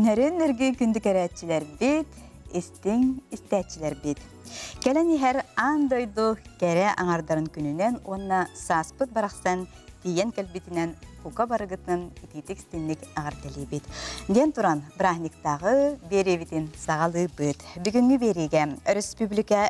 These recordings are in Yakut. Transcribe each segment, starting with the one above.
Нөрүн нөргүй күндү көрөөччүлэрбит, истиҥ истээччилэрбит. Кэлэн иһэр аан дойду кэрэ аҥардарын күнүнэн уонна сааспыт барахсан тиийэн кэлбитинэн бука барыгытын итиитик истинник эҕэрдэлиибит. Диэн туран, бырааһынньыктааҕы биэриибитин саҕалыыбыт. Бүгүҥҥү биэриигэ өрөспүүбүлүкэ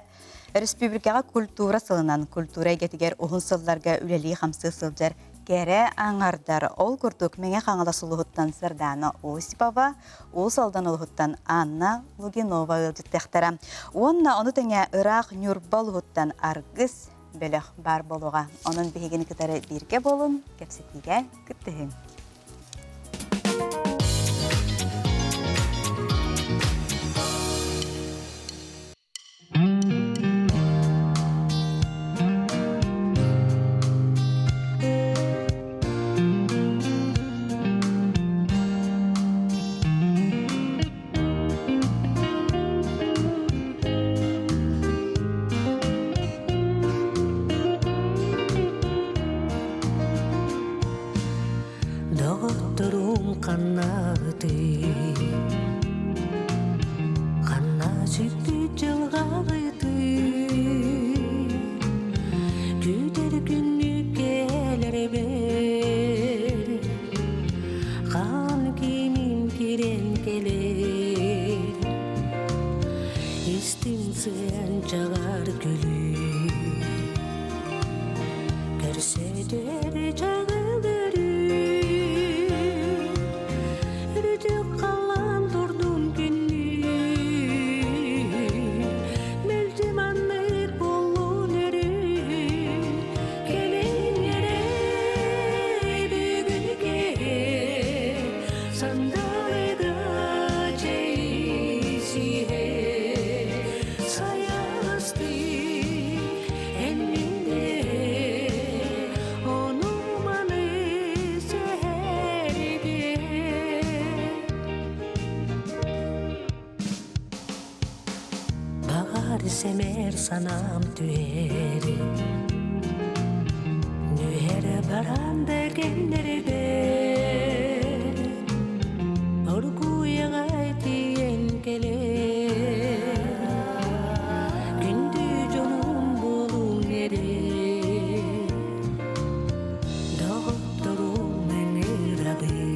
Өрөспүүбүлүкэҕэ культура сылынан культура эйгэтигэр уһун сылларга үлэлии-хамсыы сылдьар кэрэ аҥардар, ол курдук Мэҥэ Хаҥалас улууһуттан Сардаана Осипова, Уус Алдан улууһуттан Анна Лугинова ыалдьыттыахтара. Уонна ону тэҥэ ыраах Ньурба улууһуттан Аргыс бөлөх баар буолуоҕа. Онон биһигини кытары бииргэ буолун, кэпсэтиигэ кыттыһыҥ. Доҕотторум ханнаабытый Ханна сүппүт дьылҕабытый Күүтэр күннүк кэлэрбэр Хаан кимин кирэн кэлэр Истиҥ сыан чаҕар күлүү Көрсөтөр чаҕылдырыы Үрдүк халлаан турдун күннүү Мэлдьи маннык буоллун өрүү Кэлин эрэ бүгүн киһи Сандалыга чэй Сайаҕастыы эн ону-маны сэһэргэ Баҕар сэмээр санаам түһэр Нүһэрэ баран да кэннэрбэр Оргууйаҕай тиийэн кэлэр Күндү дьонум буолуҥ эрэ Доҕотторум ыҥырабын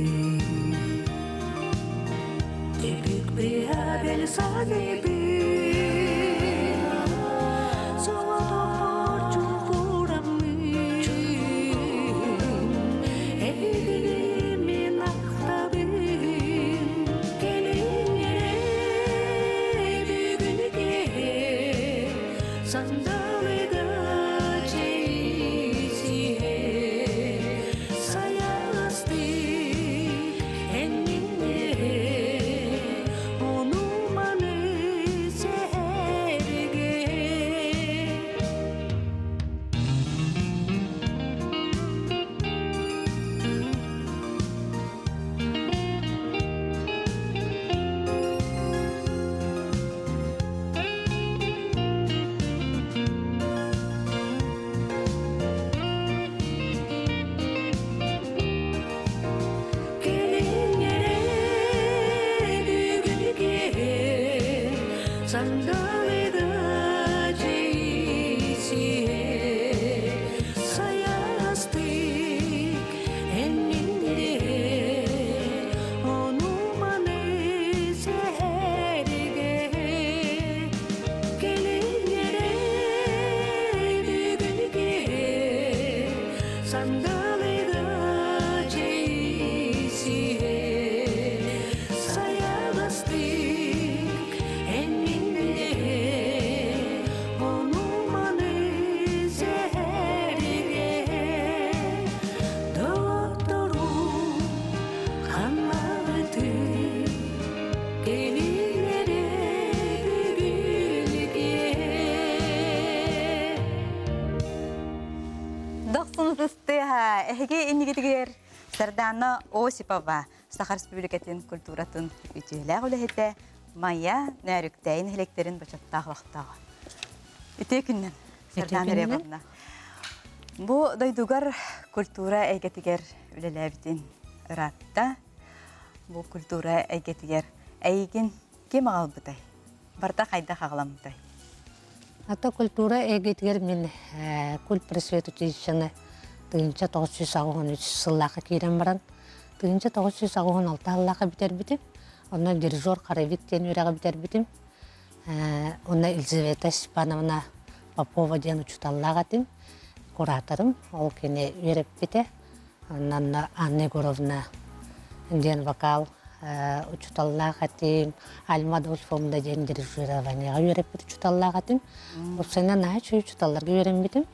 Түбүк быабел саныыбын Соҕотохпор чуҥкураммын Эһигини мин ахтабын Кэлин эрэ бүгүн киһи Сандалыга чэй Сайаҕастыы Ону-маны сэһэргээ Кэлиҥҥэрэ бүгүн киһи сандалыга чэйсиһэ сайаҕастык эн ону-маны сэһэргэ Кэлиҥҥэрэ бүгүн киһи Сандалыга чэйсиһэ сайаҕастык эн миннэһэ ону-маны сэһэргэ Доҕотторум ханнаҕытый кэлин эрэ бүгүнүгэ Дохсун ытыстыаха эһиги иннигитигэр Сардаана Осипова Саха Республикатын культуратын үтүөлээх үлэһитэ Майя Нөөрүктээйин нэһилиэктэрин бочуоттаах олохтооҕо. Үтүө күннэн, Сардаана Ребовна. Бу дойдугар культура эйгэтигэр үлэлээбитин ыраатта. Бу культура эйгэтигэр эйигин ким аҕалбытай? Барыта хайдах аҕаламмытай? Ата культура эйгэтигэр мин культпросвет училищены 1983 сыллаахха киирэн баран 1986 сыллаахха бүтэрбитим. Онно дирижер хоровик диэн үөрэҕи бүтэрбитим. Онно Елизавета Степановна Попова диэн учууталлаах этим, кураторым. Ол кини үөрэппитэ. Онно Анна Егоровна диэн вокал учууталлаах этим. Альма Адольфовна диэн дирижированиеҕа үөрэппит учууталлаах этим. Уопсайынан наһаа үчүгэй учууталларга үөрэммитим.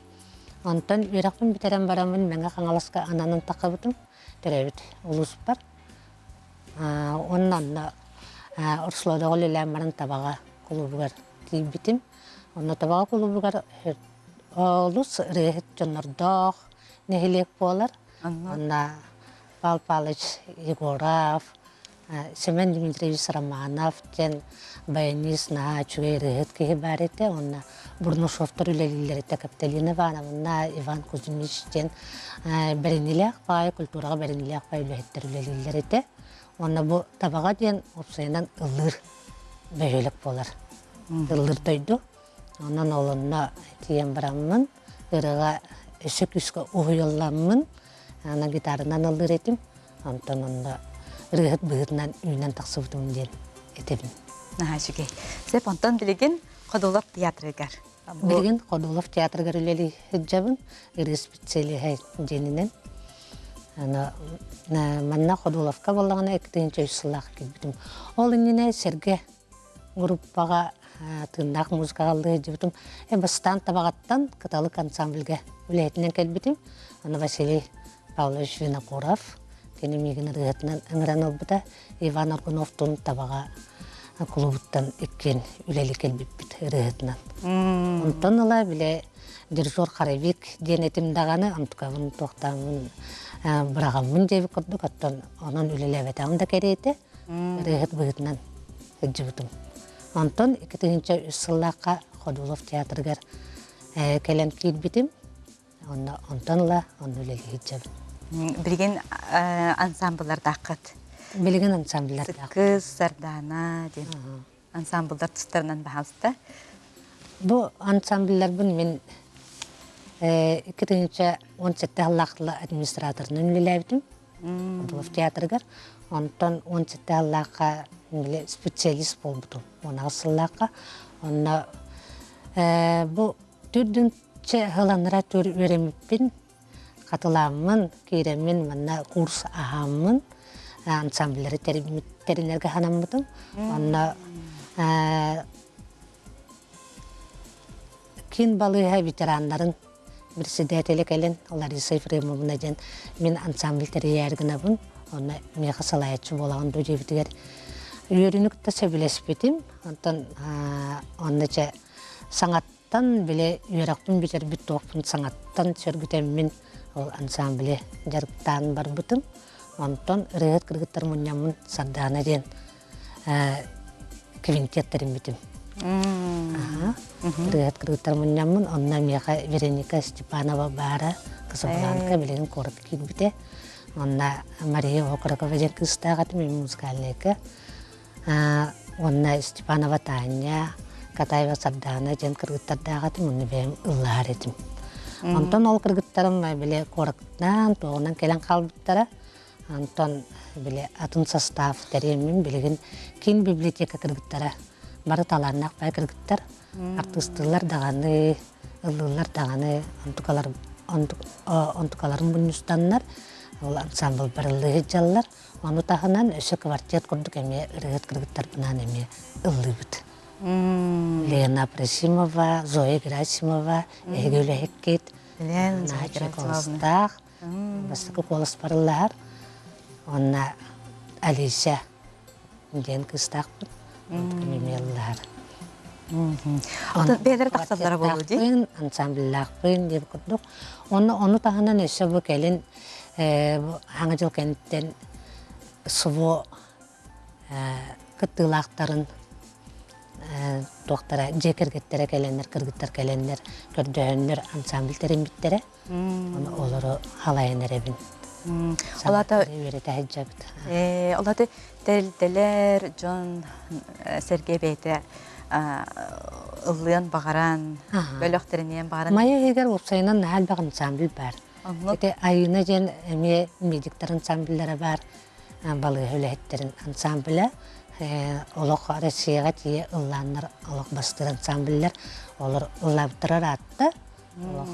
Онтон үөрэхпин бүтэрэн бараммын Мэҥэ Хаҥаласка ананан таххыбытым төрөөбүт улууспар. Уонна онно Орслоодоҕо үлэлээн баран Табаҕа кулуубугар тиийбитим. Онно Табаҕа кулуубугар олус ырыаһыт дьоннордоох нэһилиэк буолар. Онно Павел Павлович Егоров, Семен Дмитриевич Романов диэн баянист наһаа үчүгэй ырыаһыт киһи баар этэ. Уонна Бурнашовтар үлэлииллэр этэ Капиталина Ивановна, Иван Кузьмич диэн бэриниилээх баай, культураҕа бэриниилээх баай үлэһиттэр үлэлииллэр этэ. Уонна бу Табаҕа диэн уопсайынан ыллыыр бөһүөлэк буолар. Ыллыыр дойду. Онон ол онно тиийэн бараммын, ырыаҕа өссө күүскэ уһуйулламмын, аны гитаранан ыллыыр этим. Онтон онно ырыаһыт быһыытынан үүнэн тахсыбытым диэн этэбин. Наһаа үчүгэй. Сөп, онтон билигин Ходулов театрыгар. Билигин Ходулов театрыгар үлэлии сылдьабын, ырыа специалиһа диэнинэн. Аны манна Ходуловка буоллаҕына 2003 сыллаах киирбитим. Ол иннинэ Сэргэ группаҕа тыыннаах музыкаҕа ыллыы сылдьыбытым. Бастаан Табаҕаттан Кыталык ансамбльга үлэһитинэн кэлбитим. Аны Василий Павлович Винокуров кини миигин ырыаһытынан ыҥыран ылбыта. Иван Аргуновтуун Табаҕа кулуубуттан иккиэн үлэлии кэлбиппит ырыаһытынан. Онтон ыла бile дирижер хоровик диэн этим даҕаны, онтукабын туохтааммын быраҕаммын диэбит курдук, оттон онон үлэлээбэтэҕим да кэриэтэ ырыаһыт быһыытынан сылдьыбытым. Онтон 2003 сыллаахха Ходулов театрыгар кэлэн киирбитим. Онно онтон ыла онно үлэлии сылдьабын. Билигин ансамбллардааххыт. Билигин ансамбллардаах. Кыз, Сардаана диэн ансамбллар тустарынан баһаалыста. Бу ансамблларбын мин 2017 сыллаахтыла администраторынан үлэлээбитим. Ходулов театрыгар. Онтон 17 сыллаахха специалист буолбутум. 18 сыллаахха. Онно бу түрдүнчэ сыланнара түр үөрэммиппин хатылааммын, киирэммин манна курс аһааммын ансамбльлары тэринэргэ санаммытым. Онно киин балыыһа ветераннарын председателэ кэлин Лариса Ефремовна диэн мин ансамбль тэрийээр гынабын. Онно миэхэ салайааччы буолаҕын дуу диэбитигэр үөрүүнү кытта сөбүлэспитим. Онтон онно чэ саҥаттан били үөрэхпин бүтэрбит туохпун саҥаттан сөргүтэммин ол ансамблы дьарыктаан барбытым. Онтон ырыаһыт кыргыттар мунньаммын Сардаана диэн квинтет тэриммитим. Ырыаһыт кыргыттар мунньаммын, онно миэхэ Вероника Степанова баара, Касабланка билигин куорат киирбитэ. Онно Мария Окорокова диэн кыыстаах этим, музыкальнайга. Уонна Степанова Таня, Катаева Сардаана диэн кыргыттардаах этим, онно бэйэм ыллаһар этим. Онтон ол кыргыттарым били куораттаан, туоҕунан кэлэн хаалбыттара. Онтон били атын состав тэрийэммин билигин киин библиотека кыргыттара бары талааннаах бай кыргыттар артыыстыыллар даҕаны, ыллыыллар даҕаны, онтукалар онтукаларын мунньустаннар ол ансамбль барыллыы сылдьаллар. Ону таһынан өссө квартет курдук эмиэ ырыаһыт кыргыттарбынаан эмиэ ыллыыбыт. Лена Просимова, Зоя Герасимова, эһиги үлэһиккит, Лена Герасимовна. Бастакы куолас барыллаһар. Уонна Алиса диэн кыыстаахпыт. Эмиэ ыллаһар. Онтон бэйэлэрэ тахсаллара буолуо дии? Ансамбльлаахпын диэн курдук. Онно ону таһынан өссө бу кэлин хаҥа дьыл кэнниттэн СВО кыттыылаахтарын туохтара дьиэ кэргэттэрэ кэлэннэр, кыргыттар кэлэннэр көрдөһөннөр ансамбль тэриммиттэрэ. Ону олору халайан эрэбин. Ол аата үөрэтэ сылдьабыт. Ол аата тэрилтэлэр, дьон сэргэ бэйэтэ ыллыан баҕаран, бөлөх тэриниэн баҕаран. Майа иһигэр уопсайынан наһаа элбэх ансамбль баар. Ити Айыына диэн эмиэ медиктэр ансамбллара баар, балыыһа үлэһиттэрин ансамбля. Олох Россияҕа тиийэ ыллааннар олох бастыыр ансамбллар. Олор ыллаабыттара ыраатта. Олох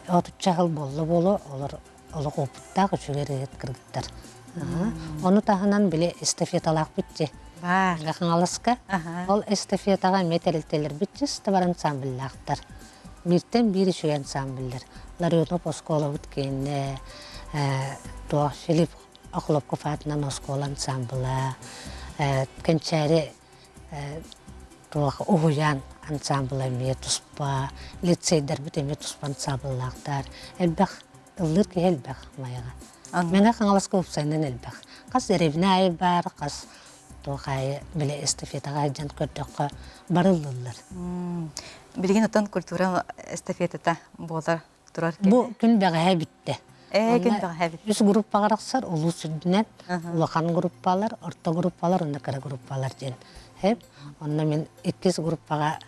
отучча сыл буолла буолуо, олор олох опыттаах үчүгэй ырыаһыт кыргыттар. Ону таһынан били эстафеталаахпыт дии. Баар. Хаҥаласка. Ол эстафетаҕа эмиэ тэрилтэлэрбит чисто бар ансамбльлаахтар. Бииртэн биир үчүгэй ансамбллар. Ларионов оскуолабыт киэннэ, туох Филипп Охлопков аатынан оскуола ансамбла, Кэнчээри туох уһуйаан ансамбла эмиэ туспа, лицейдэрбит эмиэ туспа ансамбллаахтар. Элбэх ыллыыр киһи элбэх Майаҕа. Мэҥэ Хаҥаласка уопсайынан элбэх. Хас дэриэбинэ аайы баар, хас туох аайы били эстафетаҕа сылдьан көрдөххө бары ыллыыллар. Билигин оттон культура эстафетата буолар турар Бу күн бэҕэһээ бүттэ. Ээ, күн бэҕэһээ бүттэ. Үс группаҕа арахсар улуус үрдүнэн улахан группалар, орто группалар уонна кыра группалар диэн. Хэп. Онно мин иккис группаҕа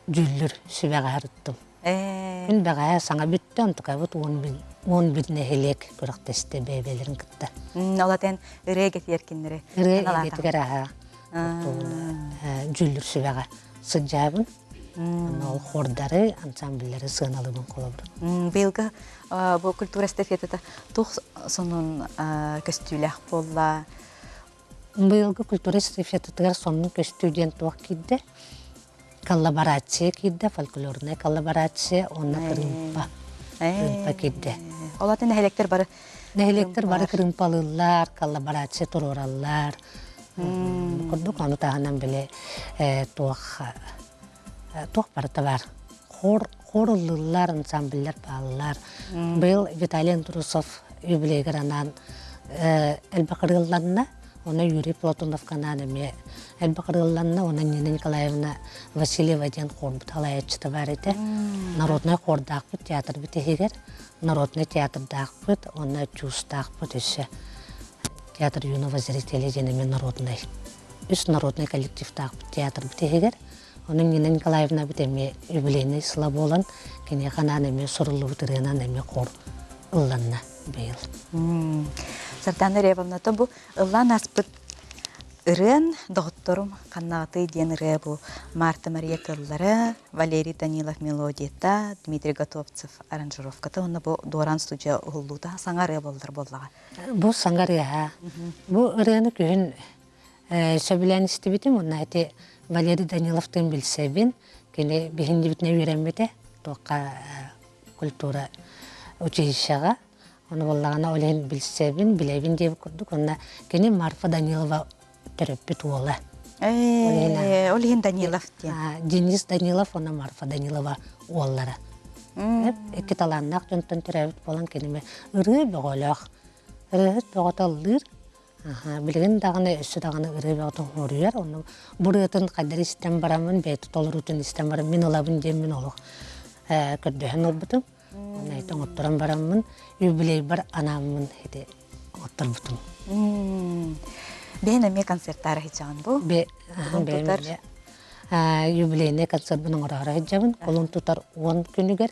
дьүүллүр сүбэҕэ сырыттым. Күн бэҕэһээ саҥа бүттэ, онтукайбыт 11 нэһилиэк күрэхтэстэ бэйэ-бэйэлэрин кытта. Ол этэн ырыа эйгэтигэр кинилэри Ырыа эйгэтигэр аһа дьүүллүр сүбэҕэ сылдьабын. Ол хордары, ансамбллары сыаналыыбын холобур. Быйылгы бу культура эстафетата туох сонун көстүүлээх буолла? Быйылгы культура эстафетатыгар сонун көстүү диэн туох киирдэ? Коллаборация киирдэ, фольклорная коллаборация уонна кырыымпа. Кырыымпа киирдэ. Ол атын нэһилиэктэр бары Нэһилиэктэр бары кырыымпалыыллар, коллаборация туруораллар. Курдук ону таһынан били туох туох барыта бар. Хор хор ыллыыллар, ансамбллар бааллар. Быйыл Виталий Андросов юбилейгар анаан элбэх ырыалланна. Онно Юрий Платоновка анаан эмиэ элбэх ырыалланна. Онно Нина Николаевна Васильева диэн хорбут салайааччыта баар этэ. Народнай хордаахпыт театрбыт иһигэр. Народнай театрдаахпыт, уонна чуустаахпыт өссө. Театр юного зрителя диэн эмиэ народнай. Үс народнай коллективтаахпыт театрбыт иһигэр. Онон Нина Николаевнабыт эмиэ юбилейнай сыла буолан, киниэхэ анаан эмиэ суруллубут ырыанан эмиэ хор ылланна быйыл. Сардана Ревовна, бу ыллаан ааспыт ырыан доҕотторум ханнаҕытый диэн ырыа бу Марта Мария тыллара, Валерий Данилов мелодията, Дмитрий Готовцев аранжировката уонна бу Дуоран студия уһуллуута саҥа ырыа буоллар буоллаҕа. Бу саҥа ырыаһа. Бу ырыаны күһүн сөбүлээн истибитим уонна ити Валерий Даниловтыын билсэбин. Кини биһиндибитинэ үөрэммитэ туохха культура училищеҕа. Ону буоллаҕына ол иһин билсэбин, билэбин диэбит курдук. Уонна кини Марфа Данилова төрөппүт уола. Ол иһин Данилов диэн. Денис Данилов уонна Марфа Данилова уоллара. Икки талааннаах дьонтон төрөөбүт буолан киними ырыа бөҕөлөөх. Ырыаһыт бөҕөтө ыллыыр. Билигин даҕаны өссө даҕаны ырыа бөҕөтө хоруйар. Онно бу ырыатын хайдах истэн бараммын, бэйэтэ толоруутун истэн баран мин ылабын диэммин олох көрдөһөн ылбытым. Онно ити оҥотторон бараммын, юбилейбар анааммын ити оҥотторбутум. Бэйэн эмиэ концерттаары сылдьаҕын бу? Бэйэм эмиэ юбилейнай концерпын оҥороору сылдьабын. Кулун тутар 10 күнүгэр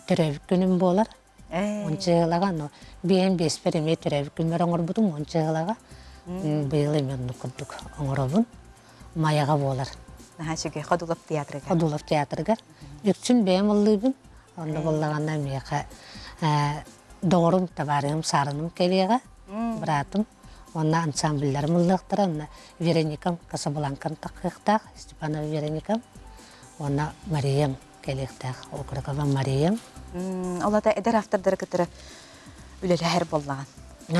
төрөөбүт күнүм буолар. Уонча но биэһин биэспэр эмиэ төрөөбүт күммэр оҥорбутум уонча ыһылаҕа. Быйыл эмиэ оннук курдук оҥоробун. Майаҕа буолар. Наһаа үчүгэй Ходулов театрыгар. Ходулов театрыгар. Үксүн бэйэм ыллыыбын. Онно буоллаҕына миэхэ доҕорум, табаарыһым Саарыным кэлиэҕэ, быраатым. Уонна ансамблларым ыллыахтара. Онно Вероникам Касабланкам таххыахтаах, Степанова Вероникам. Уонна Мариям кэлиэхтээх Окрокова Мариям. Ол ата эдэр автордары кытары үлэлэһэр буоллаҕын.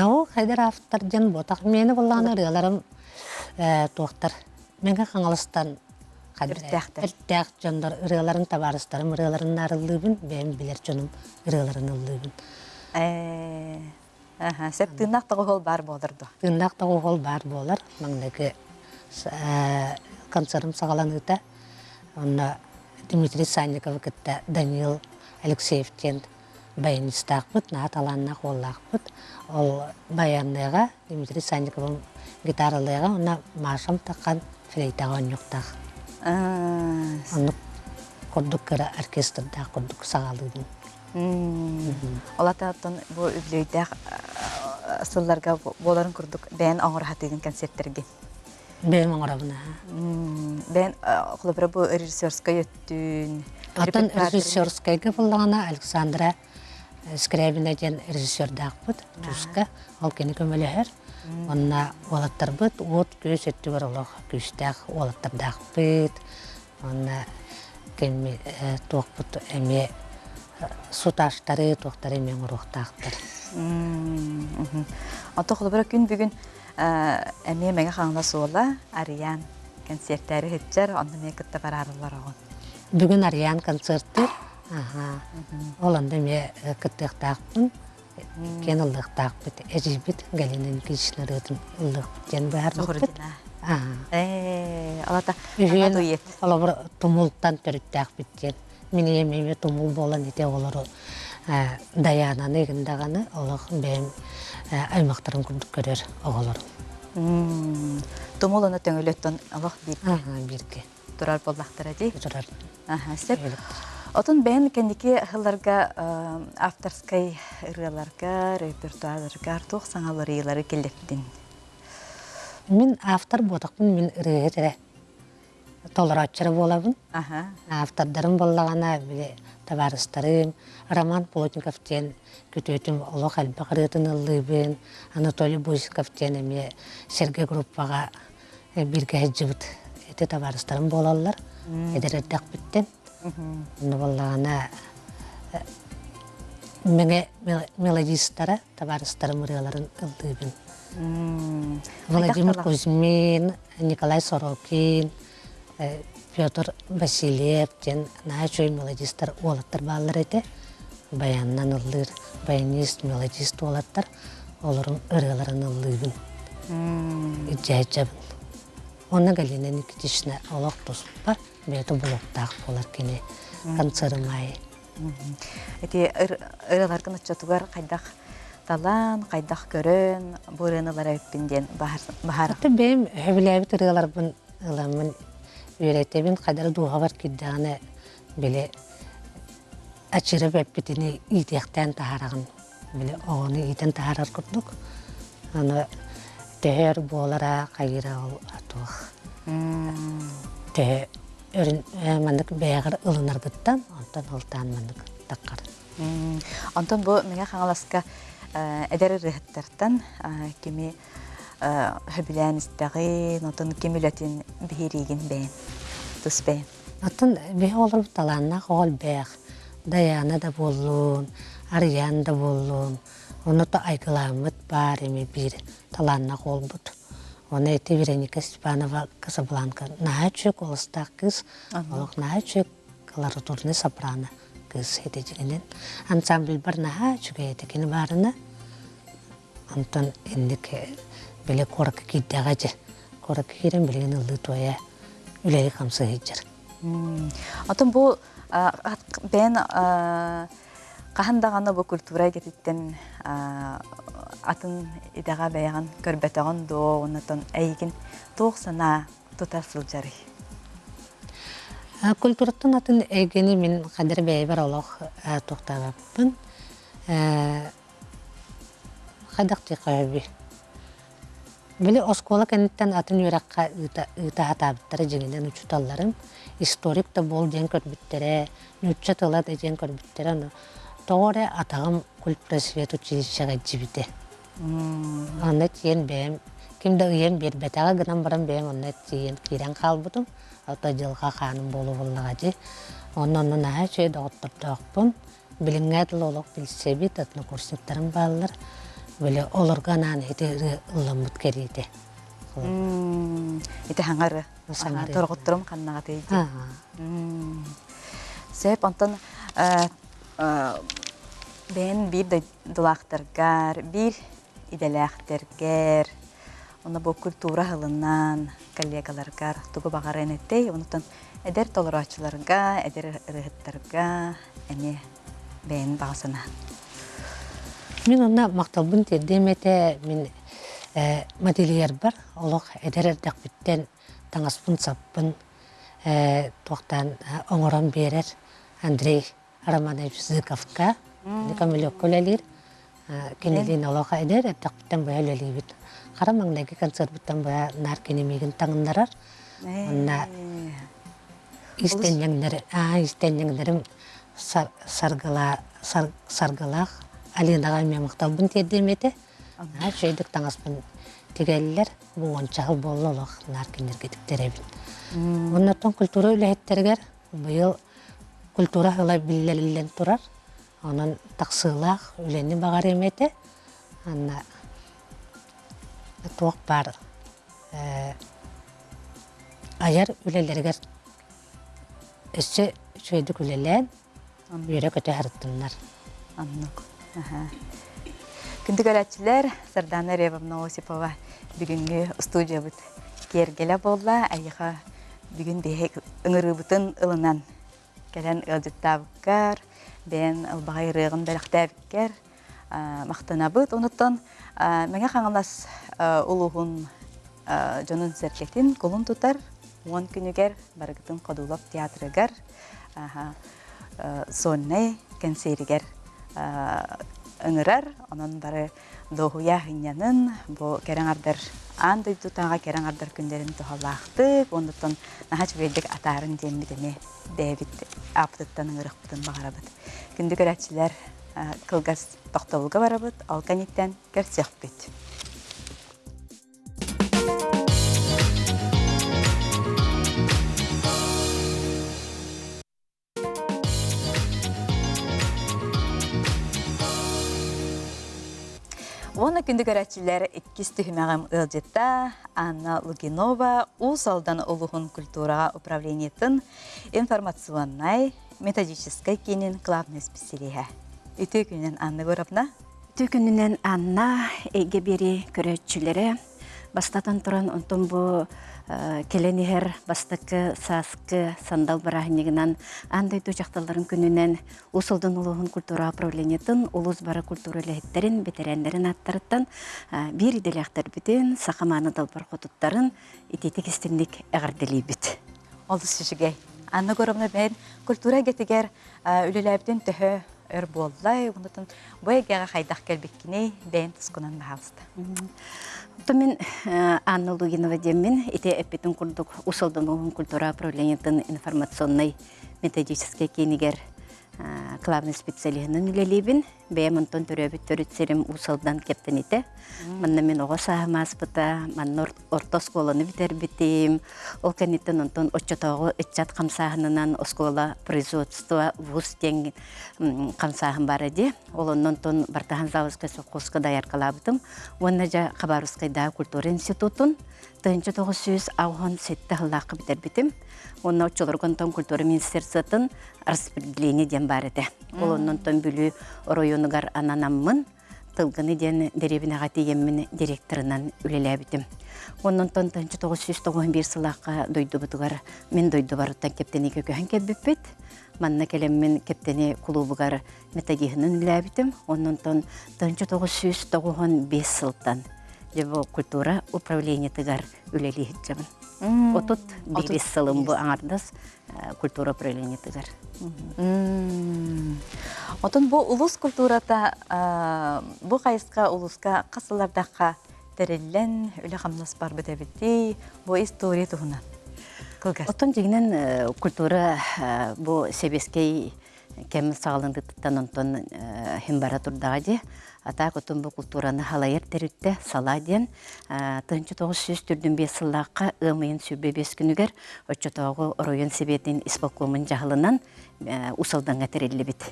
Оо, эдэр автор диэн буотах миэнэ буоллаҕына ырыаларым туохтар Мэҥэ Хаҥаластан Өрүттээхтэр. Өрүттээх дьоннор ырыаларын табаарыстарым ырыаларын наарыллыыбын, бэйэм билэр дьонум ырыаларын ыллыыбын. Сөп тыыннаах тоҕуһуол баар буолар дуо? Тыыннаах тоҕуһуол баар буолар. Маҥнайгы концерым саҕаланыыта онно Дмитрий Санниковы кытта Даниил Алексеев диэн. баянистаахпыт, наһаа талааннаах уоллаахпыт. Ол баянныаҕа Дмитрий Санниковым гитаралыаҕа уонна Машам Тахан флейтаҕа оонньуохтаах. Оннук курдук кыра оркестрдаах курдук саҕалыыбын. Ол ата оттон бу үбүлүөйдээх сылларга буоларын курдук бэйэн оҥоро сатыыгын концертэргин? Бэйэм оҥоробун Бэйэн холобура бу режиссерскай өттүн Оттон режиссерскайга буллаҕына Александра Скрябина диэн режиссердаахпыт Туска. Ол кини көмөлөһөр. Онно уолаттарбыт уот күөс өттүгэр олох күүстээх уолаттардаахпыт. Онно кими туохпут эмиэ суташтары туохтары эмиэ оҥоруохтаахтар. Онто холобура күн бүгүн эмиэ Мэҥэ Хаҥалас уола Арыйаан концертээри сылдьар, онно эмиэ кытта бараарылар оҕон. Бүгүн Арыйаан концерттыыр. Аха. Ол онно эмиэ кыттыахтаахпын. Иккиэн ыллыахтаахпыт. Эдьиийбит Галина Никитична ырыатын ыллыахпыт диэн быһаарбыппыт. Ээ, алата Үһүөн холобур тумултан төрүттээхпит диэн. Мин ийэм эмиэ тумул буолан ити оҕолору Дайаананы игин даҕаны олох бэйэм аймахтарым курдук көрөр оҕолорум. Тумул ону төҥүлөттөн олох бииргэ. Бииргэ. Турар буоллахтара дии. Турар. Сөп. Отун бэйэн кэнники сылларга авторскай ырыаларга, репертуарларга туох саҥаларыылары киллэрдиҥ? Мин автор буотахпын, мин ырыаһыт эрэ толорооччу эрэ буолабын. Автордарым буоллаҕына, били табаарыстарым Роман Плотников диэн күтүөтүм олох элбэх ырыатын ыллыыбын, Анатолий Босиков диэн эмиэ Сэргэ группаҕа бииргэ сылдьыбыт ити табаарыстарым буолаллар эдэр эрдэхпиттэн. Онно буоллаҕына мэҥэ мелодистара табаарыстарым ырыаларын ыллыыбын. Владимир Кузьмин, Николай Сорокин, Петр Васильев диэн наһаа үчүгэй мелодистар уолаттар бааллар этэ. Баянынан ыллыыр баянист, мелодист уолаттар олорун ырыаларын ыллыыбын. Илдьээччэбин. Онно Галина Никитична олох туспа бэйэтэ булуктаах буолар кини концерым аайы. Ити ырыаларгын оччотугар хайдах талан, хайдах көрөн бу ырыаны ылар эбиппин диэн баһаар. Аты бэйэм сөбүлээбит ырыаларбын ыламмын үөрэтэбин, хайдары дууһабар киирдэҕинэ били ачыра бэппитини иитиэхтээн таһаараҕын били оҕону иитэн таһаарар курдук аны төһөр буолара хайыыра ол туох төһө өрүн маннык бэйэҕэр ылынаргыттан онтон ылтаан маннык таххар Онтон бу Мэҥэ Хаҥаласка эдэр ырыаһыттартан кими сөбүлээн истэҕин, отон ким үлэтин биһириигин бэйэн, тус бэйэн? Оттон биһи оҕолорбут талааннаах оҕо элбэх. Дайаана да буоллун, Арыйаан да буоллун, ону то айгылааммыт баар эми биир талааннаах уолбут. Оны ити Вероника Степанова Касабланка наһаа үчүгэй куоластаах кыыс, олох наһаа үчүгэй колоратурный сопрано кыыс этэ дьиҥинэн. Ансамбльбар наһаа үчүгэй этэ кини баарына. Онтон инник били куоракка киирдэҕэ дьэ. Куоракка киирэн билигин ыллыы туойа үлэли хамсыы сылдьар. Отон бу бэйэн хаһан даҕаны бу культура эйгэтиттэн атын идэҕэ бэйэҕин көрбөтөҕүн дуо уонна эйигин туох санаа тута сылдьарый? Культураттан атын эйгэни мин хадыр бэйэбэр олох туохтаабаппын. Хайдах диэххэ Били оскуола кэнниттэн атын үөрэххэ ыыта, ыыта сатаабыттара дьиҥинэн учууталларым историк да буол диэн көрбүттэрэ, нуучча тыла да диэн көрбүттэрэ, ону тоҕо эрэ атаҕым культпросвет училищеҕа илдьибитэ. Онно тиийэн бэйэм ким да ыйан биэрбэтэҕэ гынан баран бэйэм онно тиийэн киирэн хаалбытым. Ото дьылҕа хааным буолуо буоллаҕа дии. Онно онно наһаа үчүгэй доҕоттордоохпун. Билиҥҥэ дылы олох билсэбит, однокурсниктарым бааллар. Били олорго анаан ити ырыа ылламмыт кэриэтэ. Ити хаҥары. Саҥары. Торҕотторум ханнаҕатый дии. Сөп, онтон бэйэн биир дойдулаахтаргар, биир идэлээхтэргэр, онно бу культура аһылынан коллегаларгар тугу баҕарыан этэй, онтон эдэр толорооччуларга, эдэр ырыаһыттарга эмиэ бэйэҥ баҕа санаа. Мин онно махталбын тиэрдиэм этэ. Мин модельербар олох эдэр эрдэхпиттэн таҥаспын-саппын туохтаан оҥорон биэрэр Андрей Романович Зыковка көмөлөккө үлэлиир. Кинилиин олох эдэр эрдэхпиттэн быһа үлэлиибит. Хара маҥнайгы концерпыттан быһа наар кини миигин таҥыннарар. Онно истэнньэҥнэр, истэнньэҥнэрим саргылаах Алинаҕа эмиэ махталбын тиэрдиэм этэ. Наһаа үчүгэйдик таҥаспын тигэллэр. Бу уонча сыл буолла олох наар кинилэргэ тиктэрэбин. Оннуттан культура үлэһиттэригэр быйыл культура сыла биллэриллэн турар. Онон тахсыылаах үлэни баҕарыам этэ. Анна туох баар айар үлэлэригэр өссө үчүгэйдик үлэлээн үөрэ-көтө сырыттыннар. Оннук. Күндү көрөөччүлэр, Сардана Ревовна Осипова бүгүҥҥү студиябыт киэргэлэ буолла. Эйиэхэ бүгүн биһиги ыҥырыыбытын ылынан кэлэн ыалдьыттаабыккар, бэйэн ылбаҕай ырыаҕын бэлэхтээбиккэр махтанабыт. Онуттан Мэҥэ Хаҥалас улууһун дьонун-сэргэтин кулун тутар 10 күнүгэр барыгытын Ходулов театрыгар сольнай кэнсиэригэр ыҥырар. Онон бары дуоһуйа сынньанын, бу кэрэ аҥардар аан дойдутааҕы кэрэ аҥардар күннэрин туһалаахтык, оннуттан наһаа үчүгэйдик атаарын диэммит эмиэ бэйэбит ааппытыттан ыҥырыахпытын баҕарабыт. Күндү көрөөччүлэр, кылгас тохтобулга барабыт, ол кэнниттэн көрсүөхпүт. Уонна күндү көрөөччүлэр иккис түһүмэҕим ыалдьыта Анна Лугинова Уус Алдан улууһун культураҕа управлениетын информационнай методическай киинин главный специалиһэ. Үтүө күнүнэн Анна Егоровна. Үтүө күнүнэн Анна эйгэ биэри көрөөччүлэрэ Бастатан туран, онтон бу кэлэн иһэр бастакы сааскы сандал бырааһынньыгынан аан дойду дьахталларын күнүнэн Уус Алдан улууһун культура управлениетын улуус бары культура үлэһиттэрин, бэтэрээннэрин ааттарыттан биир идэлээхтэрбитин, саха мааны далбар хотуттарын итиитик истинник эҕэрдэлиибит. Олус үчүгэй. Анна Егоровна бэйэн культура эйгэтигэр үлэлээбитин төһө өр буоллай, онтон бу эйгэҕэ хайдах кэлбиккиний, бэйэн тускунан баһаалыста. Оттон мин Анна Лугинова диэммин, ити эппитин курдук Уус Алдан улууһун культура управлениетын информационнай методическай киинигэр главный специалиһынан үлэлиибин. Бэйэм онтон төрөөбүт төрүт сирим Уус Алдан Кэптэниитэ. Манна мин оҕо сааһым ааспыта, манна орто оскуоланы бүтэрбитим. Ол кэнниттэн онтон оччотооҕу ыччат хамсааһынынан оскуола производство вуз диэн хамсааһын баара дии. Ол оннон Бартахан Заводскай совхозка дояркалаабытым. Уонна дьэ Хабаровскайдааҕы культура институтун 1987 сыллаахха бүтэрбитим. Уонна оччолорго онтон культура министерствотын распределение диэн баар этэ. Ол оннонтон Бүлүү оройуонугар ананаммын Тылгыны диэн дэриэбинэҕэ тиийэммин директорынан үлэлээбитим. Оннонтон 1991 сылаахха дойдубутугар мин дойдубарыттан Кэптэнигэ көһөн кэлбиппит. Манна кэлэммин Кэптэни кулуубугар методиһынан үлэлээбитим. Оннонтон 1995 сылтан дьэ бу культура управлениетыгар үлэлии сылдьабын. 31 сылым бу аҥардас культура управлениетыгар. Отон бу улус культурата бу хайысха улуска хас сыллардахха тэриллэн үлэ-хамнас барбыт эбитий бу история туһунан кылгас. Оттон дьиҥинэн культура бу сэбиэскэй кэм саҕаланыытыттан онтон иһин бара турдаҕа дии. Атаак отун бу култуураны халайар тэрилтэ салаа диэн 1945 сыллаахха ыам ыйын 25 күнүгэр оччотооҕу оройуон сэбиэтин исполкомун дьаһалынан Уус Алдаҥҥа тэриллибит.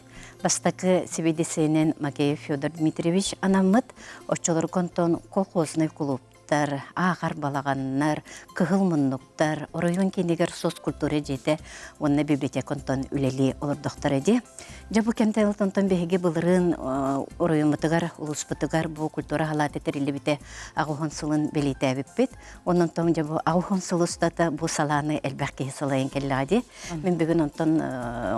Бастакы сэбиэдиссэйинэн Макеев Федор Дмитриевич анаммыт, оччолорго онтон колхознай кулууп. кулууптар, ааҕар балаҕаннар, кыһыл муннуктар, оройуон киинигэр соцкультура дьиэтэ уонна библиотека онтон үлэлии олордохторо дии. Дьэ бу кэмтэн онтон биһиги былырыын оройуоммутугар, улууспутугар бу культура халаата тэриллибитэ аҕыһын сылын бэлиэтээбиппит. Онон дьэ бу аҕыһын сыл устата бу салааны элбэх киһи салайан кэллэҕэ дии. Мин бүгүн онтон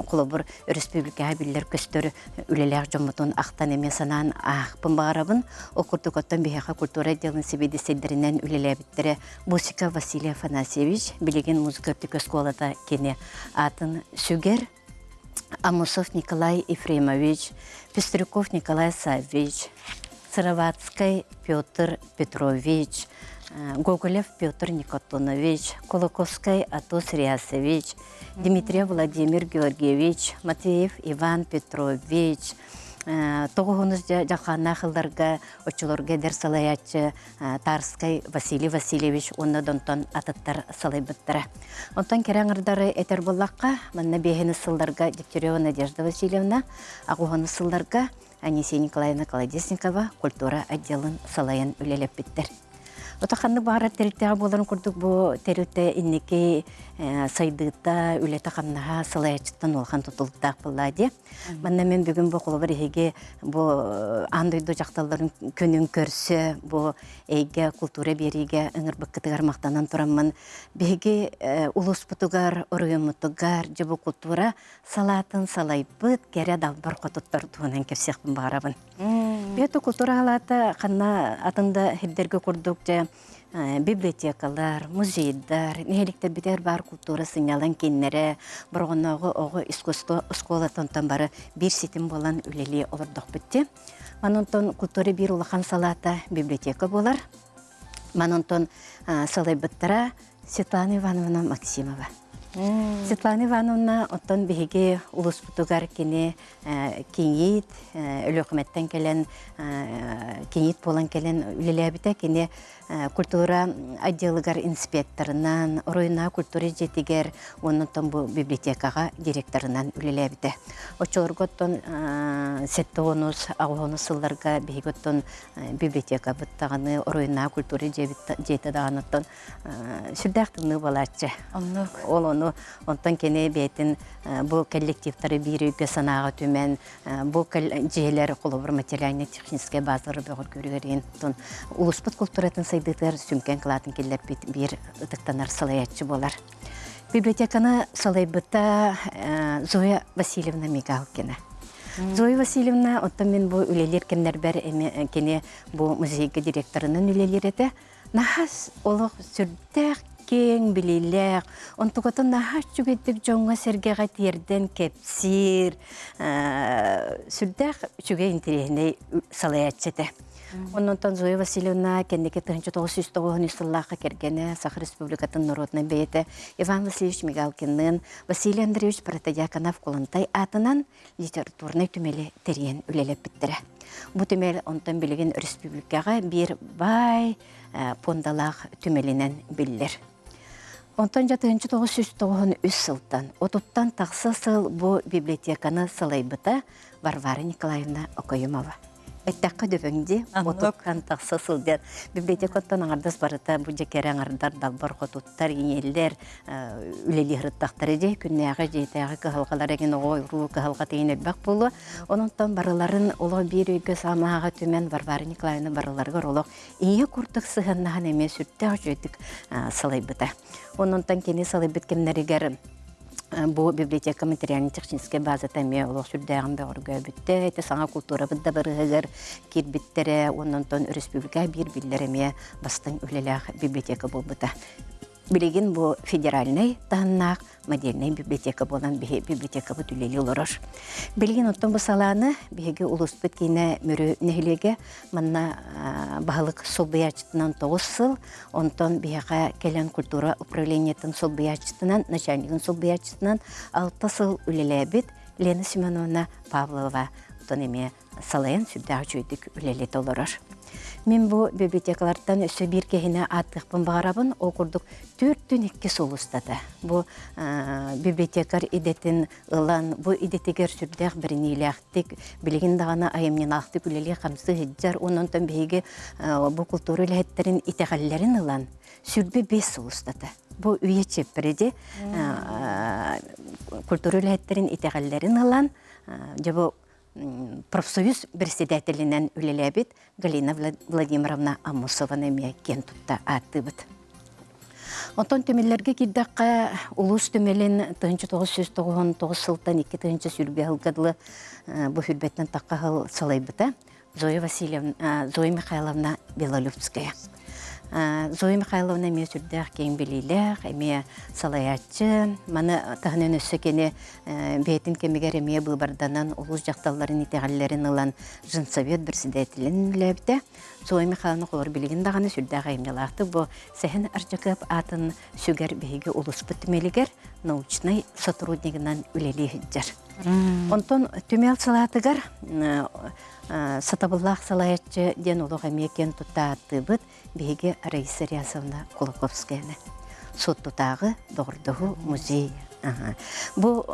холобур өрөспүүбүлүкэҕэ биллэр-көстөр үлэлээх дьоммутун ахтан эмиэ санаан аахпын баҕарабын. Ол курдук оттон биһиэхэ культура отделын сэбиэдиссэйдэринэн үлэлээбиттэрэ Мусика Василий Афанасьевич, билигин музыка үрдүк оскуолата кини аатын сүгэр. Амусов Николай Ефремович, Пестряков Николай Саввич, Сыроватскай Петр Петрович, Гоголев Петр Никотонович, Кулаковскай Атос Рясович, Дмитриев Владимир Георгиевич, Матвеев Иван Петрович, тоҕуһунус дьалхааннаах ылларга оччолорго эдэр салайааччы Тарскай Василий Васильевич уонна донтон атыттар салайбыттара. Онтон кэрэ аҥардары этэр буоллахха, манна биэһини сылларга Дегтярева Надежда Васильевна, аҕуһаны сылларга Анисия Николаевна Колодезникова культура отделын салайан үлэлэппиттэр. Ото ханнык баҕарар тэрилтэҕэ буоларын курдук бу тэрилтэ инники сайдыыта, үлэтэ-хамнаһа салайааччыттан улахан тутулуктаах буоллаа дии. Манна мен бүгүн бу холобур эһиги бу аан дойду дьахталларын күнүн көрсө бу эйгэ култуура биэриигэ ыҥырбыккытыгар махтанан тураммын биһиги улууспутугар, оройуоммутугар дьэ бу култуура салаатын салайбыт кэрэ далбар хотуттар туһунан кэпсиэхпин баҕарабын. Бэйэтэ култуура салаата ханна атын да сирдэргэ курдук дьэ библиотекалар, музейдар, нэһиликтэрбитигэр баар култуура сынньалаҥ кииннэрэ, Бороҕоннооҕу оҕо искусство оскуолатынтан бары биир ситим буолан үлэлии олордохпут дии. Манан култуура биир улахан салаата библиотека буолар. Манан салайбыттара Светлана Ивановна Максимова. Светлана Ивановна оттон биһиги улууспутугар кини кийиит Өлүөхүмэттэн кэлэн кийиит буолан кэлэн үлэлээбитэ. Кини культура отделыгар инспекторынан, оройуоннааҕы культура дьиэтигэр уонна оттон бу библиотекаҕа директорынан үлэлээбитэ. Оччолорго оттон 70-ус, 80-ус сылларга биһиги оттон библиотекабыт даҕаны, оройуоннааҕы культура дьиэтэ даҕаны оттон сүрдээх тымныы буолааччы. Оннук. Ол ону онтон кини бэйэтин бу коллективтары биир өйгө санааҕа түмэн, бу дьиэлэр холобур материально-техническэй базалары бөҕөргүүрүгэр иһин улууспут култууратын сайдыытыгар сүҥкэн кылаатын киллэрбит биир ытыктанар салайааччы буолар. Библиотеканы салайбыта Зоя Васильевна Мигалкина. Зоя Васильевна, оттон мин бу үлэлиир кэмнэрбэр кини бу музейга директорынан үлэлиир этэ. Наһаа олох сүрдээх киэҥ билиилээх, онтукатын наһаа үчүгэйдик дьоҥҥо-сэргэҕэ тиэрдэн кэпсиир, сүрдээх үчүгэй интэриэһинэй салайааччы этэ. Оннонтон Зоя Васильевна кэнники 1993 сыллаахха кэргэнэ Саха Республикатын норуотунай бэйэтэ Иван Васильевич Мигалкинныын Василий Андреевич Протодьяконов Кулантай аатынан литературнай түмэли тэрийэн үлэлэппиттэрэ. Бу түмэл онтон билигин республикаҕа биир баай пуондалаах түмэлинэн биллэр. Онтон дьэ 1993 сылтан отуттан тахса сыл бу библиотеканы салайбыта Варвара Николаевна Окоемова. Эттэххэ дөбөҥ дии, отуттан тахса сылдьар. Библиотекаттан аҥардас барыта бу дьэ кэрэ аҥардар, далбар хотуттар, ийэлэр үлэлии сырыттахтара дии. Күннээҕи дьиэтээҕи кыһалҕалар эгин оҕо уруу кыһалҕа тиийин элбэх буолуо. Онон барыларын олох биир өйгө саамааҕа түмэн Варвара Николаевна барыларыгар олох ийэ курдук сыһыаннаһан эмиэ сүрдээх үчүгэйдик салайбыта. Ононтон кини салайбыт кэмнэригэр бу библиотека материально-техническэй базата эмиэ олох сүрдээҕин бөҕөргөөбүттэ. Ити саҥа култуурабыт да барыһыгар киирбиттэрэ уонна онтон республика биир биллэр эмиэ бастыҥ үлэлээх библиотека буолбута. Билигин бу федеральнай таһымнаах модельнай библиотека буолан биһи библиотекабыт үлэлии олорор. Билигин оттон бу салааны биһиги улууспут киинэ Мүрү нэһилиэгэ манна баһылык солбуйааччытынан 9 сыл, Онтон биһиэхэ кэлэн культура управлениетын солбуйааччытынан, начальнигын солбуйааччытынан алта сыл үлэлээбит Лена Семеновна Павлова оттон эмиэ салайан сүрдээх үчүгэйдик үлэлэтэ олорор. Мин бу библиотекалартан өссө биир киһини ааттыахпын баҕарабын. Ол курдук 42 сыл устата бу библиотекарь идэтин ылан, бу идэтигэр сүрдээх бэриниилээхтик, билигин даҕаны айымньылаахтык үлэлии-хамсыы сылдьар. Онон биһиги бу култуура үлэһиттэрин итэҕэллэрин ылан, 25 сыл устата бу үйэ чиэппэрэди культура үлэһиттэрин итэҕэллэрин ылан, дьэ бу профсоюз председателинэн үлэлээбит Галина Владимировна Аммосованы эмиэ киэн тутта ааттыыбыт. Онтон түмэллэргэ киирдэххэ, улуус түмэлин 1999 сылтан 2020 сылга дылы бу хүрбэттэн тахха сыл салайбыта Зоя Васильевна, Зоя Михайловна Белолюбская. Зоя Михайловна эмиэ сүрдээх киэҥ билиилээх, эмиэ салайааччы. Маны таһынан өссө кини бэйэтин кэмигэр эмиэ быыбарданан улуус дьахталларын итэҕэллэрин ылан женсовет председателин үлэлээбитэ. Зоя Михайловна холор билигин даҕаны сүрдээх айымньылаахтык бу Сэһэн Ардьакыап аатын сүгэр биһиги улууспут түмэлигэр научнай сотруднигынан үлэлии сылдьар. Онтон түмэл салаатыгар сатабыллаах салайааччы диэн олох эмиэ киэн тутта ааттыыбыт биһиги Раиса Рясовна Кулаковскаяны. Суоттутааҕы доҕордоһуу музей. Бу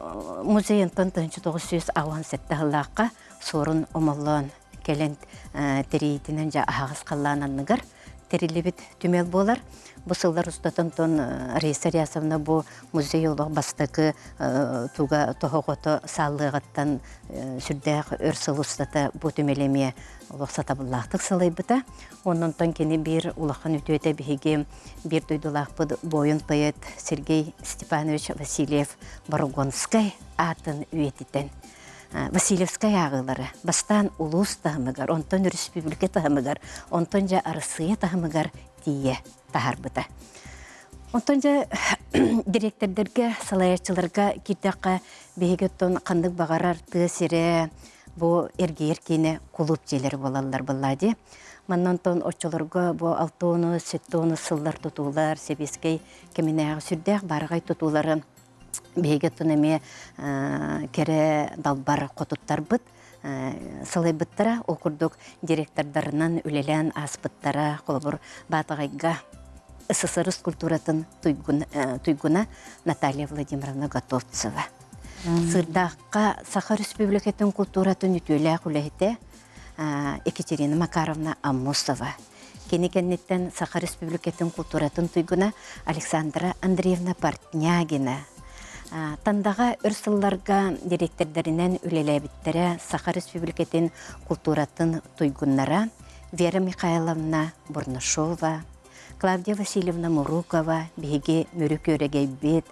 музей онтон 1987 сыллаахха Суорун Омоллоон кэлэн тэрийиитинэн дьэ аһаҕас халлаан анныгар тэриллибит түмэл буолар. Бу сыллар устатан тон Раиса Рясовна бу музей олох бастакы туга тоһоҕото сааллыаҕыттан сүрдээх өр сыл устата бу түмэл эмиэ олох сатабыллаахтык салайбыта. Оннонтон кини биир улахан үтүөтэ биһиги биир дойдулаахпыт буойун поэт Сергей Степанович Васильев Борогонскай аатын үйэтитэн Васильевскай ааҕыылары бастаан улуус таһымыгар, онтон өрөспүүбүлүкэ таһымыгар, онтон дьэ Арассыыйа таһымыгар тиийэ таһаарбыта. Онтон дьэ дириэктэрдэргэ, салайааччыларга киирдэххэ, биһиги оттон ханнык баҕарар тыа сирэ бу эргийэр киинэ кулууп дьиэлэрэ буолаллар буоллаа дии. Манна онтон оччолорго бу алтыону, сэттиону сыллар тутуулар, сэбиэскэй кэминээҕи сүрдээх баараҕай тутуулары биһиги оттон эмиэ кэрэ далбар хотуттарбыт салайбыттара. Ол курдук директордарынан үлэлээн ааспыттара. Холобур, Баатаҕайга СССР культуратын туйгуна Наталья Владимировна Готовцева. Сырдаахха Саха Республикатын культуратын үтүөлээх үлэһитэ Екатерина Макаровна Аммосова. Кини кэнниттэн Саха Республикатын культуратын туйгуна Александра Андреевна Портнягина. Тандаҕа өр сылларга дириэктэрдэринэн үлэлээбиттэрэ Саха Республикатын культуратын туйгуннара Вера Михайловна Бурнашова, Клавдия Васильевна Мурукова биһиги Мүрү күөрэгэйбит,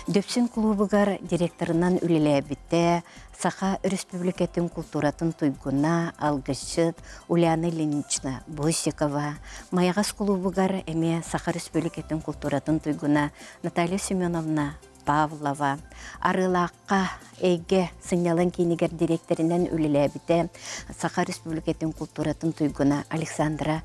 Дүпсүн кулуубугар директорынан үлэлээбитэ, Саха Өрөспүүбүлүкэтин култууратын туйгуна, алгысчыт Ульяна Ильинична Босикова, Майаҕас кулуубугар эмиэ Саха Өрөспүүбүлүкэтин култууратын туйгуна Наталья Семеновна Павлова, Арыылаахха Эйгэ сынньалаҥ киинигэр дириэктэринэн үлэлээбитэ, Саха Республикатын култууратын туйгуна Александра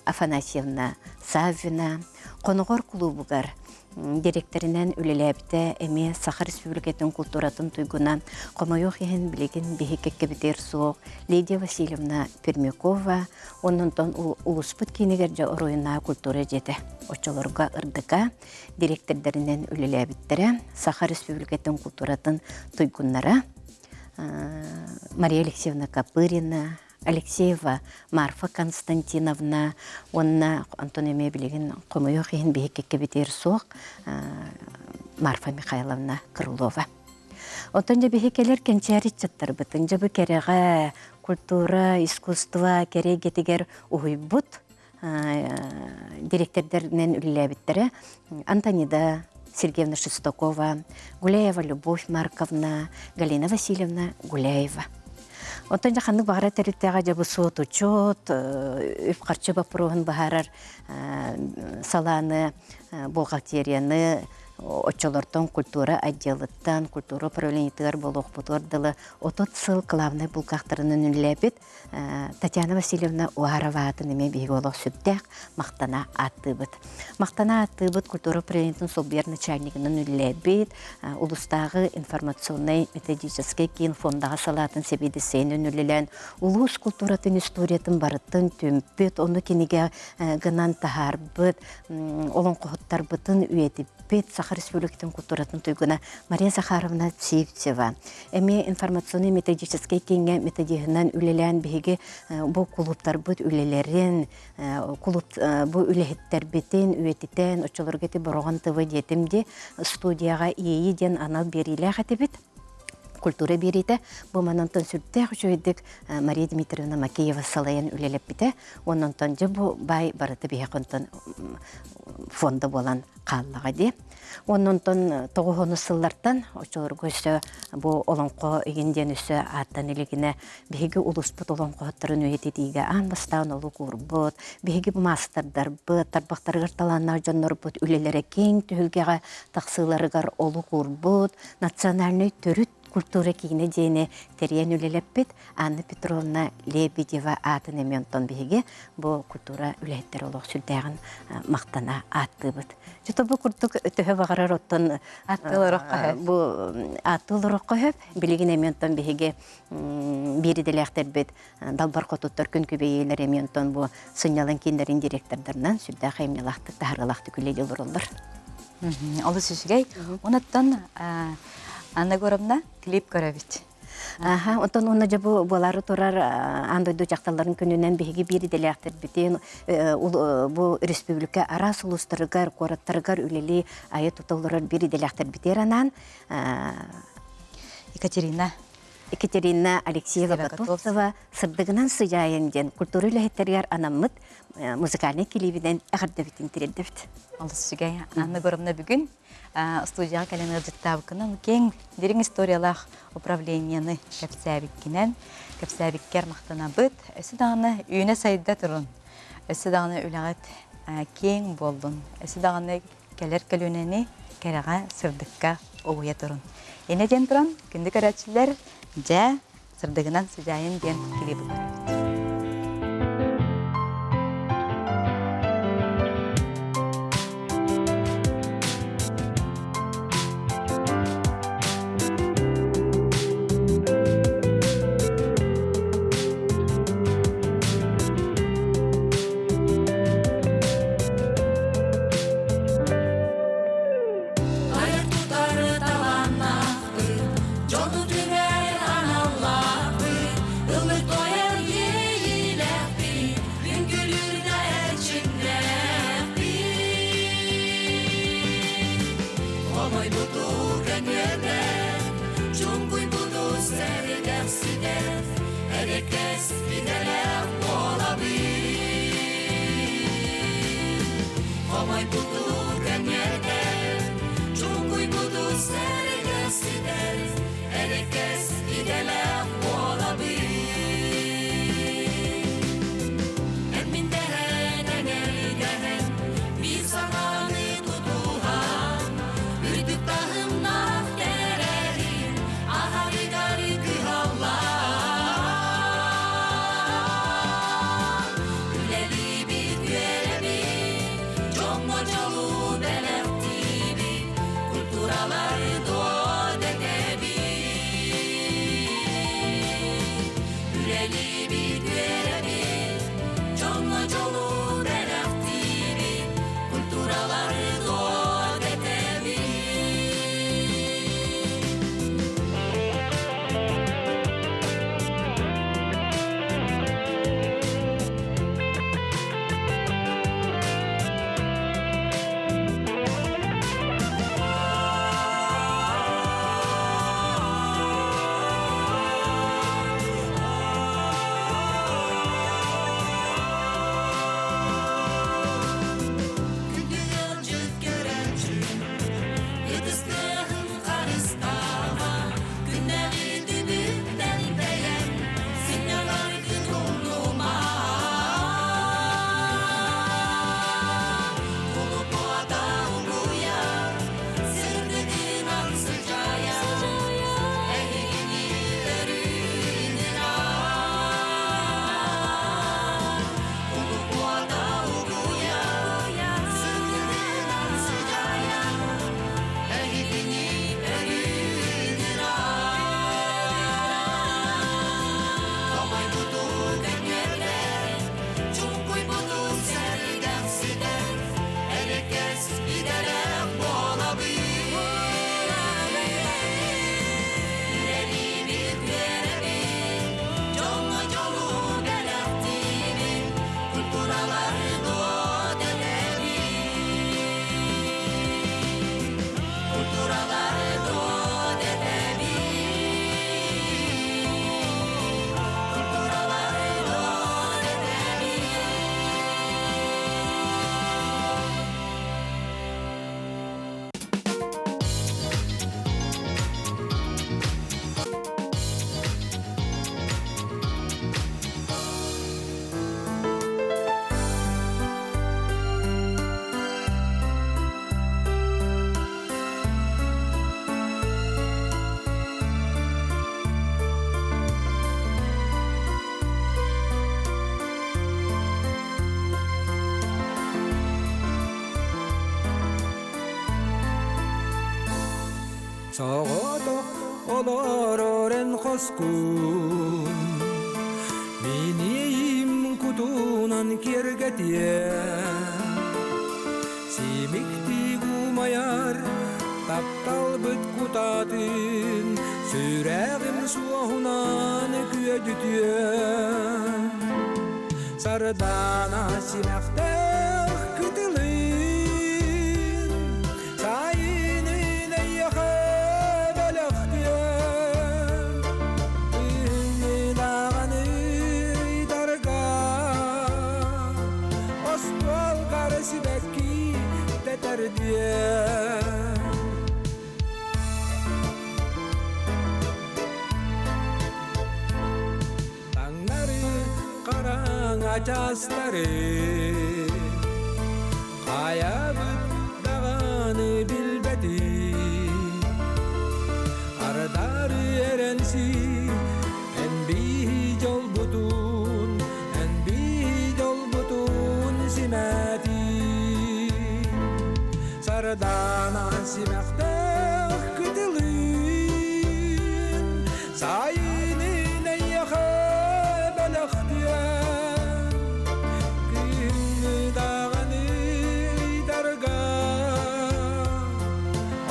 Афанасьевна Саввина, Хоноҕор кулуубугар дириэктэринэн үлэлээбитэ эмиэ Саха Республикатын култууратын туйгуна, хомойуох иһин билигин биһи кэккэбитигэр суох Лидия Васильевна Пермякова, оннонтон улууспут киинигэр дьэ оройуннааҕы культура дьиэтэ оччолорго ырдыка дириэктэрдэринэн үлэлээбиттэрэ, Саха Республикатын култууратын туйгуннара Мария Алексеевна Копырина, Алексеева Марфа Константиновна уонна Антон эмиэ билигин хомойуох иһин биһи кэккэбитигэр суох Марфа Михайловна Крылова. Онтон дьэ биһи кэлэр кэнчээри ыччаттарбытын дьэ бу кэрэҕэ культура, искусство кэрэ эйгэтигэр уһуйбут дириэктэрдэринэн үлэлээбиттэрэ Антонида Сергеевна Шестакова, Гуляева Любовь Марковна, Галина Васильевна Гуляева. Оттон дьэ ханнык баҕара тэрилтэҕэ дьэ бу суот-учуот, үп-харчы боппуруоһун быһаарар салааны, бухгалтерияны, Оччолортон культура отделыттан, культура управлениетыгар буолуохпутугар дылы 30 сыл главнай булкахтарынан үлэлээбит Татьяна Васильевна Уарова аатын эмиэ биһиги олох сүрдээх махтана ааттыыбыт. Махтана ааттыыбыт культура управлениетын солбуйар начальнигынан үлэлээбит, улустааҕы информационнай методическай киин фондаҕа салаатын сэбиэдиссэйинэн үлэлээн, улуус культуратын историятын барытын түмпүт, ону кинигэ гынан таһаарбыт, олоҥхоһуттарбытын үйэтиппит Саха Республикатын культуратын туйгуна Мария Захаровна Сивцева. Эмиэ информационнай методическай кииҥҥэ методиһынан үлэлээн биһиги бу кулууптарбыт үлэлэрин, кулууп бу үлэһиттэрбитин үйэтитэн, оччолорго ити Бороҕон ТВ диэтим дии, студияҕа Иэйии диэн анал биэриилээх этибит. Культура биэриитэ бу манантан сүрдээх үчүгэйдик Мария Дмитриевна Макеева салайан үлэлэппитэ. Онон дьэ бу баай барыта биһиэхэ онтон фонда буолан хааллаҕа дии. Онон тоҕуһунус сыллартан оччолорго өссө бу олоҥхо игин диэн өссө ааттан илигинэ биһиги улууспут олоҥхоһуттарын үйэтитиигэ аан бастаан олук уурбут, биһиги маастардарбыт, тарбахтарыгар талааннаах дьоннорбут үлэлэрэ киэҥ түһүлгэҕэ тахсыыларыгар олук уурбут, национальнай төрүт культура киинэ диэни тэрийэн үлэлэппит Анна Петровна Лебедева аатын эмиэ онтон биһиги бу культура үлэһиттэрэ олох сүрдээҕин махтана ааттыыбыт. Дьэ бу курдук төһө баҕарар оттон бу ааттыы олороххо сөп. Билигин эмиэ онтон биһиги биир идэлээхтэрбит далбар хотуттар күн күбэйиилэр эмиэ онтон бу сынньалаҥ кииннэрин директордарынан сүрдээх айымньылаахтык таһаарыылаахтык үлэлии олороллор. Олус үчүгэй. Онуттан Анна Егоровна клип көрөбүт. Аха, онтон уонна дьэ бу буолаары турар аан дойду дьахталларын күнүнэн биһиги биир идэлээхтэрбитин бу республика араас улуустарыгар, куораттарыгар үлэлии айа тута олорор биир идэлээхтэрбитигэр анаан Екатерина Екатерина Алексеева Готовцева сырдыгынан сыдьаайын диэн культура үлэһиттэригэр анаммыт музыкальнай килиибинэн эҕэрдэбитин тириэрдэбит. Олус үчүгэй. Анна Егоровна бүгүн студияҕа кэлэн ыалдьыттаабыккынан киэҥ дириҥ историялаах управлениены кэпсээбиккинэн, кэпсээбиккэр махтанабыт. Өссө даҕаны үүнэ-сайда турун. Өссө даҕаны үлэҕит киэҥ буоллун. Өссө даҕаны кэлэр көлүөнэни кэрэҕэ, сырдыкка угуйа турун. Инэ диэн туран, күндү көрөөччүлэр, дьэ, сырдыгынан сыдьаайын диэн клибы көрөбүт. Айар тутар талааннаахпыт, дьону түмэр аналлаахпыт, ыллык-туойар иэйиилээхпит, үҥкүүлүүр да эрчимнээхпит. Хомойбуту көнүөбэт, чуҥкуйбуту сэргэхситэр, эрэкэс идэлээх буолабыт. Хомойбуту көнүөбэт, чуҥкуйбуту сэргэхситэр, эрэкэс идэлээх буолабыт. Эн дэһэн, эҥэрдэһэн, биир санааны тутуһан, үрдүк таһымнаах тэрээһин аһарыгар кыһаллан. Үлэлиибит, үөрэбит, дьоҥҥо дьолу Соҕотох олорор эн хоскун Миниим кутунан киэргэтиэ Симиктик умайар тапталбыт кутаатын Сүрэҕим суоһунан күөдүтүө Сардаана симэхтээх кытылын Сайынын эйиэхэ бэлэхтиэм Күһүҥҥү даҕаны ыйдарга Остуолгар сибэкки тэтэрдиэм Таҥнары хараҥа чаастары Хайабыт даҕаны билбэтим Ардары эрэнси эн биһи дьолбутун эн биһи дьолбутун симээтин Сардаана симэхтээх кытылын Сайынын эйиэхэ бэлэхтиэм Күһүҥҥү даҕаны ыйдарга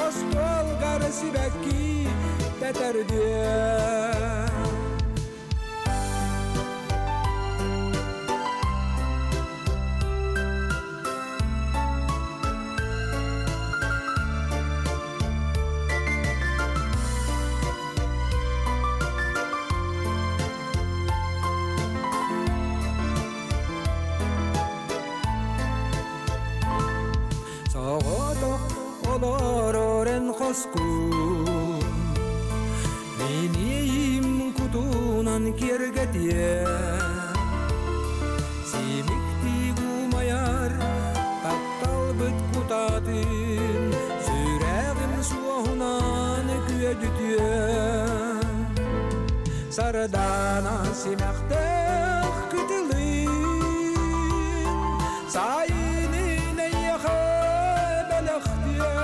Остуолгар сибэкки тэтэрдиэм Соҕотох олорор эн хоскун Мин иэйиим кутунан киэргэтиэ Симиктик умайар тапталбыт кутаатын Сүрэҕим суоһунан күөдүтүө Сардаана симэхтээх кытылын Сайынын эйиэхэ бэлэхтиэ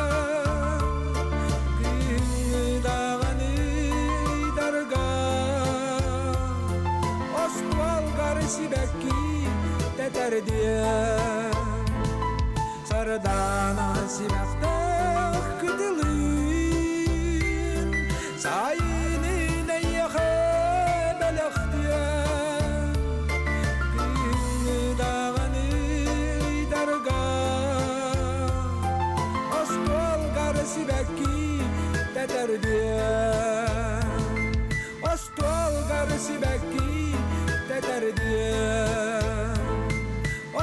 Күһүҥҥү даҕаны ыйдарга Остуолгар сибэкки тэтэрдиэ Сардаана симэхтээх кытылын Сайынын эйиэхэ бэлэхтиэ Күһүҥҥү даҕаны ыйдарга Остуолгар сибэкки тэтэрдиэ Остуолгар сибэкки тэтэрдиэ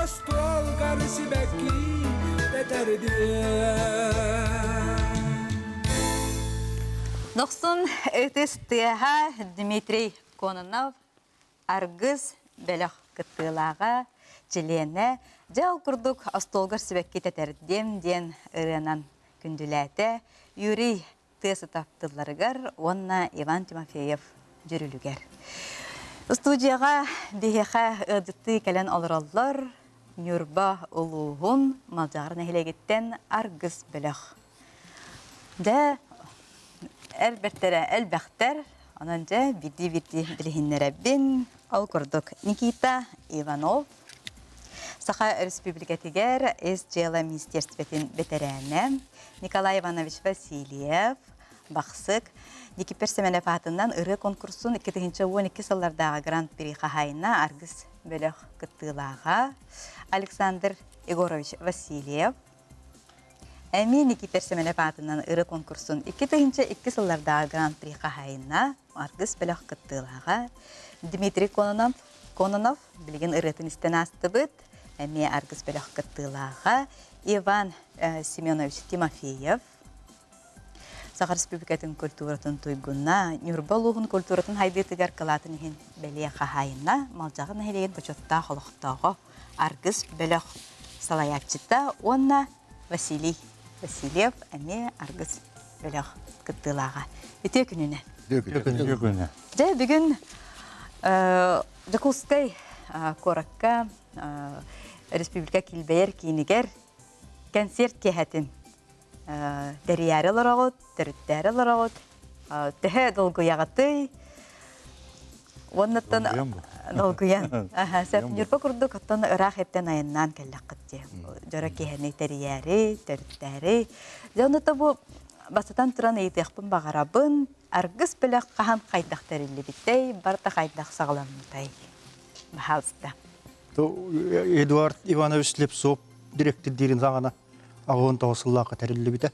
Остуолгар сибэкки тэтэрдиэ Дохсун ытыс тыаһа Дмитрий Кононов Аргыс бөлөх кыттыылааҕа, чилиэнэ, дьэ ол курдук остуолгар сибэкки тэтэрдиэм диэн ырыанан күндүлээтэ Юрий тыа сыта тылларыгар уонна Иван Тимофеев дьүрүлүгэр. Студияҕа биһиэхэ ыалдьыттыы кэлэн олороллор Ньурба улууһун Малдьаҕар нэһилиэгиттэн Аргыс бөлөх. Дьэ, элбэхтэрэ элбэхтэр, онон дьэ биирдии-биирдии билиһиннэрэбин. Ол курдук Никита Иванов Саха Республикатыгар Ис дьыала министерствотын бэтэрээнэ Николай Иванович Васильев, Бахсык, Никипер Семенов аатынан ырыа конкурсун 2012 сыллардааҕы гран-при хаһаайына Аргыс бөлөх кыттыылааҕа Александр Егорович Васильев, Эмиэ Никипер Семенов аатынан ырыа конкурсун 2002 сыллардааҕы гран-при хаһаайына Аргыс бөлөх кыттыылааҕа Дмитрий Кононов, Кононов билигин ырыатын истэн аастыбыт. Эмиэ Аргыс бөлөх кыттыылааҕа Иван Семенович Тимофеев, Саха Республикатын культуратын туйгуна, Ньурба улууһун культуратын хайдыытыгар кылаатын иһин бэлиэ хаһаайына, Малдьаҕар нэһилиэгин бочуоттаах олохтооҕо Аргыс бөлөх салайааччыта уонна Василий Васильев эмиэ Аргыс бөлөх кыттыылааҕа. Үтүө күнүнэн. Үтүө күнүнэн. Дьэ, бүгүн Дьокуускай куоракка республика килбэйэр киинигэр концерт киэһэтин. Тэрийээри олороҕут, төрүттээри олороҕут. Төһө долгуйаҕытый? Уоннаттан долгуйан. Сөп Ньурба курдук оттон ыраах эттэн айаннаан кэллэххит дии. Дьоро киһини тэрийээри, төрүттээри. Дьэ онно бу бастатан туран ыйытыахпын баҕарабын. Аргыс бөлөх хаһан хайдах тэриллибитэй, барыта хайдах саҕаламмытай? Баһаалыста. Эдуард Иванович Слепцов директордиирин саҕана 89 сыллаахха тэриллибитэ.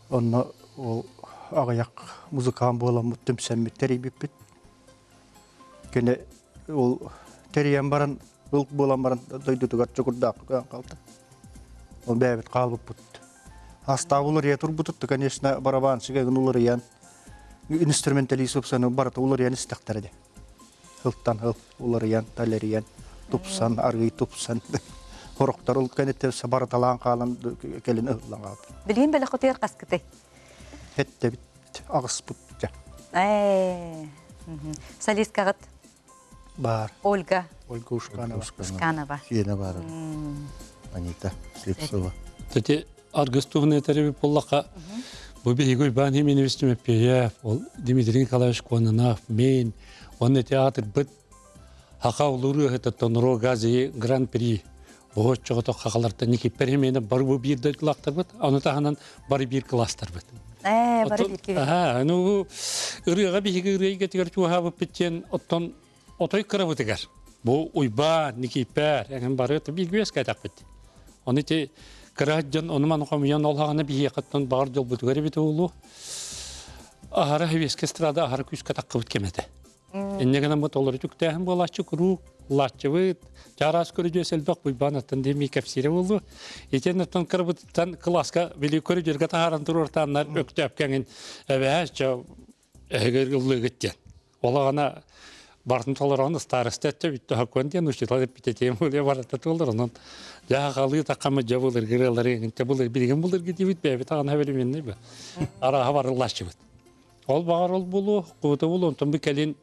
Онно ол аҕыйах музыкант буоламмыт түмсэммит тэрийбиппит. Кини ол тэрийэн баран, ыл буолан баран дойдутугар Чокурдаахха көһөн хаалта. Ол бэйэбит хаалбыппыт. Астаабы уларыйа турбутут, конечно, барабанщик эгин уларыйан, инструменталист супсаны барыта уларыйан истэхтэрэ де. Ылтан ыл уларыйан, талэрийэн, тупсан, арыый тупсан. Хорохтор ыл кэнниттэн барыталаан хаалан кэлин ыһыллан хаалта. Билигин бэлэххитигэр хаскытай? Эттэбит, аҕыспыт дьэ. Ээ, солисткаҕыт? Баар. Ольга. Ольга Ушканова. Ушканова. Сиэнэ баар. Анита Слепцова. Кстати, аргыс туһунан этэр буоллахха, бу биһиги Уйбаан Хименевич Тимофеев, ол Дмитрий Николаевич Кононов, мен, уонна театрбыт Хаха улуу ырыаһыттан Рогази Гран-при Боһоччоҕото хахалартан Никиппер Хименев бары бу биир дойдулаахтарбыт, ону таһынан бары биир кылаастарбыт. Ээ, бары биир киһи. Аха, ну ырыаҕа биһиги ырыа эйгэтигэр чугаһаабыппыт диэн оттон отой кырабытыгар бу Уйбаан, Никиппер эҥин бары бииргэ үөскээтэхпит. Ону ити кыра дьон ону-маны хомуйан ол хаҕана биһиэхэттэн баҕар дьолбутугар эбитэ буолуо. Аһара хэвиэскэ эстрада аһара күүскэ таххыбыт кэм этэ. Инньэ гынан бу толору түктээһин буолааччы куруук лааччыбыт, чараас көрүдүөс элбэх Уйбаан аттан диэн кэпсиирэ буолуо. Итиэн оттон кырабытыттан кылааска били көрүдүөргэ таһааран туруортааннар өктөөп кэҥин эбэһэ чо эһигэр ыллыыгыт диэн. Ол аҕана бартын толороон староста өттө бүттэ хаккуон диэн учуутал эппитетиэм уле барата туолар онон дьаа халыы таккамы дьэ былыргы ырыалары инте былыр билигин былыргы диибит бэйэбит аҕана временный бы арааһа барыллааччыбыт. Ол баҕар ол буолуо, куота буолуо, онтон бу кэлин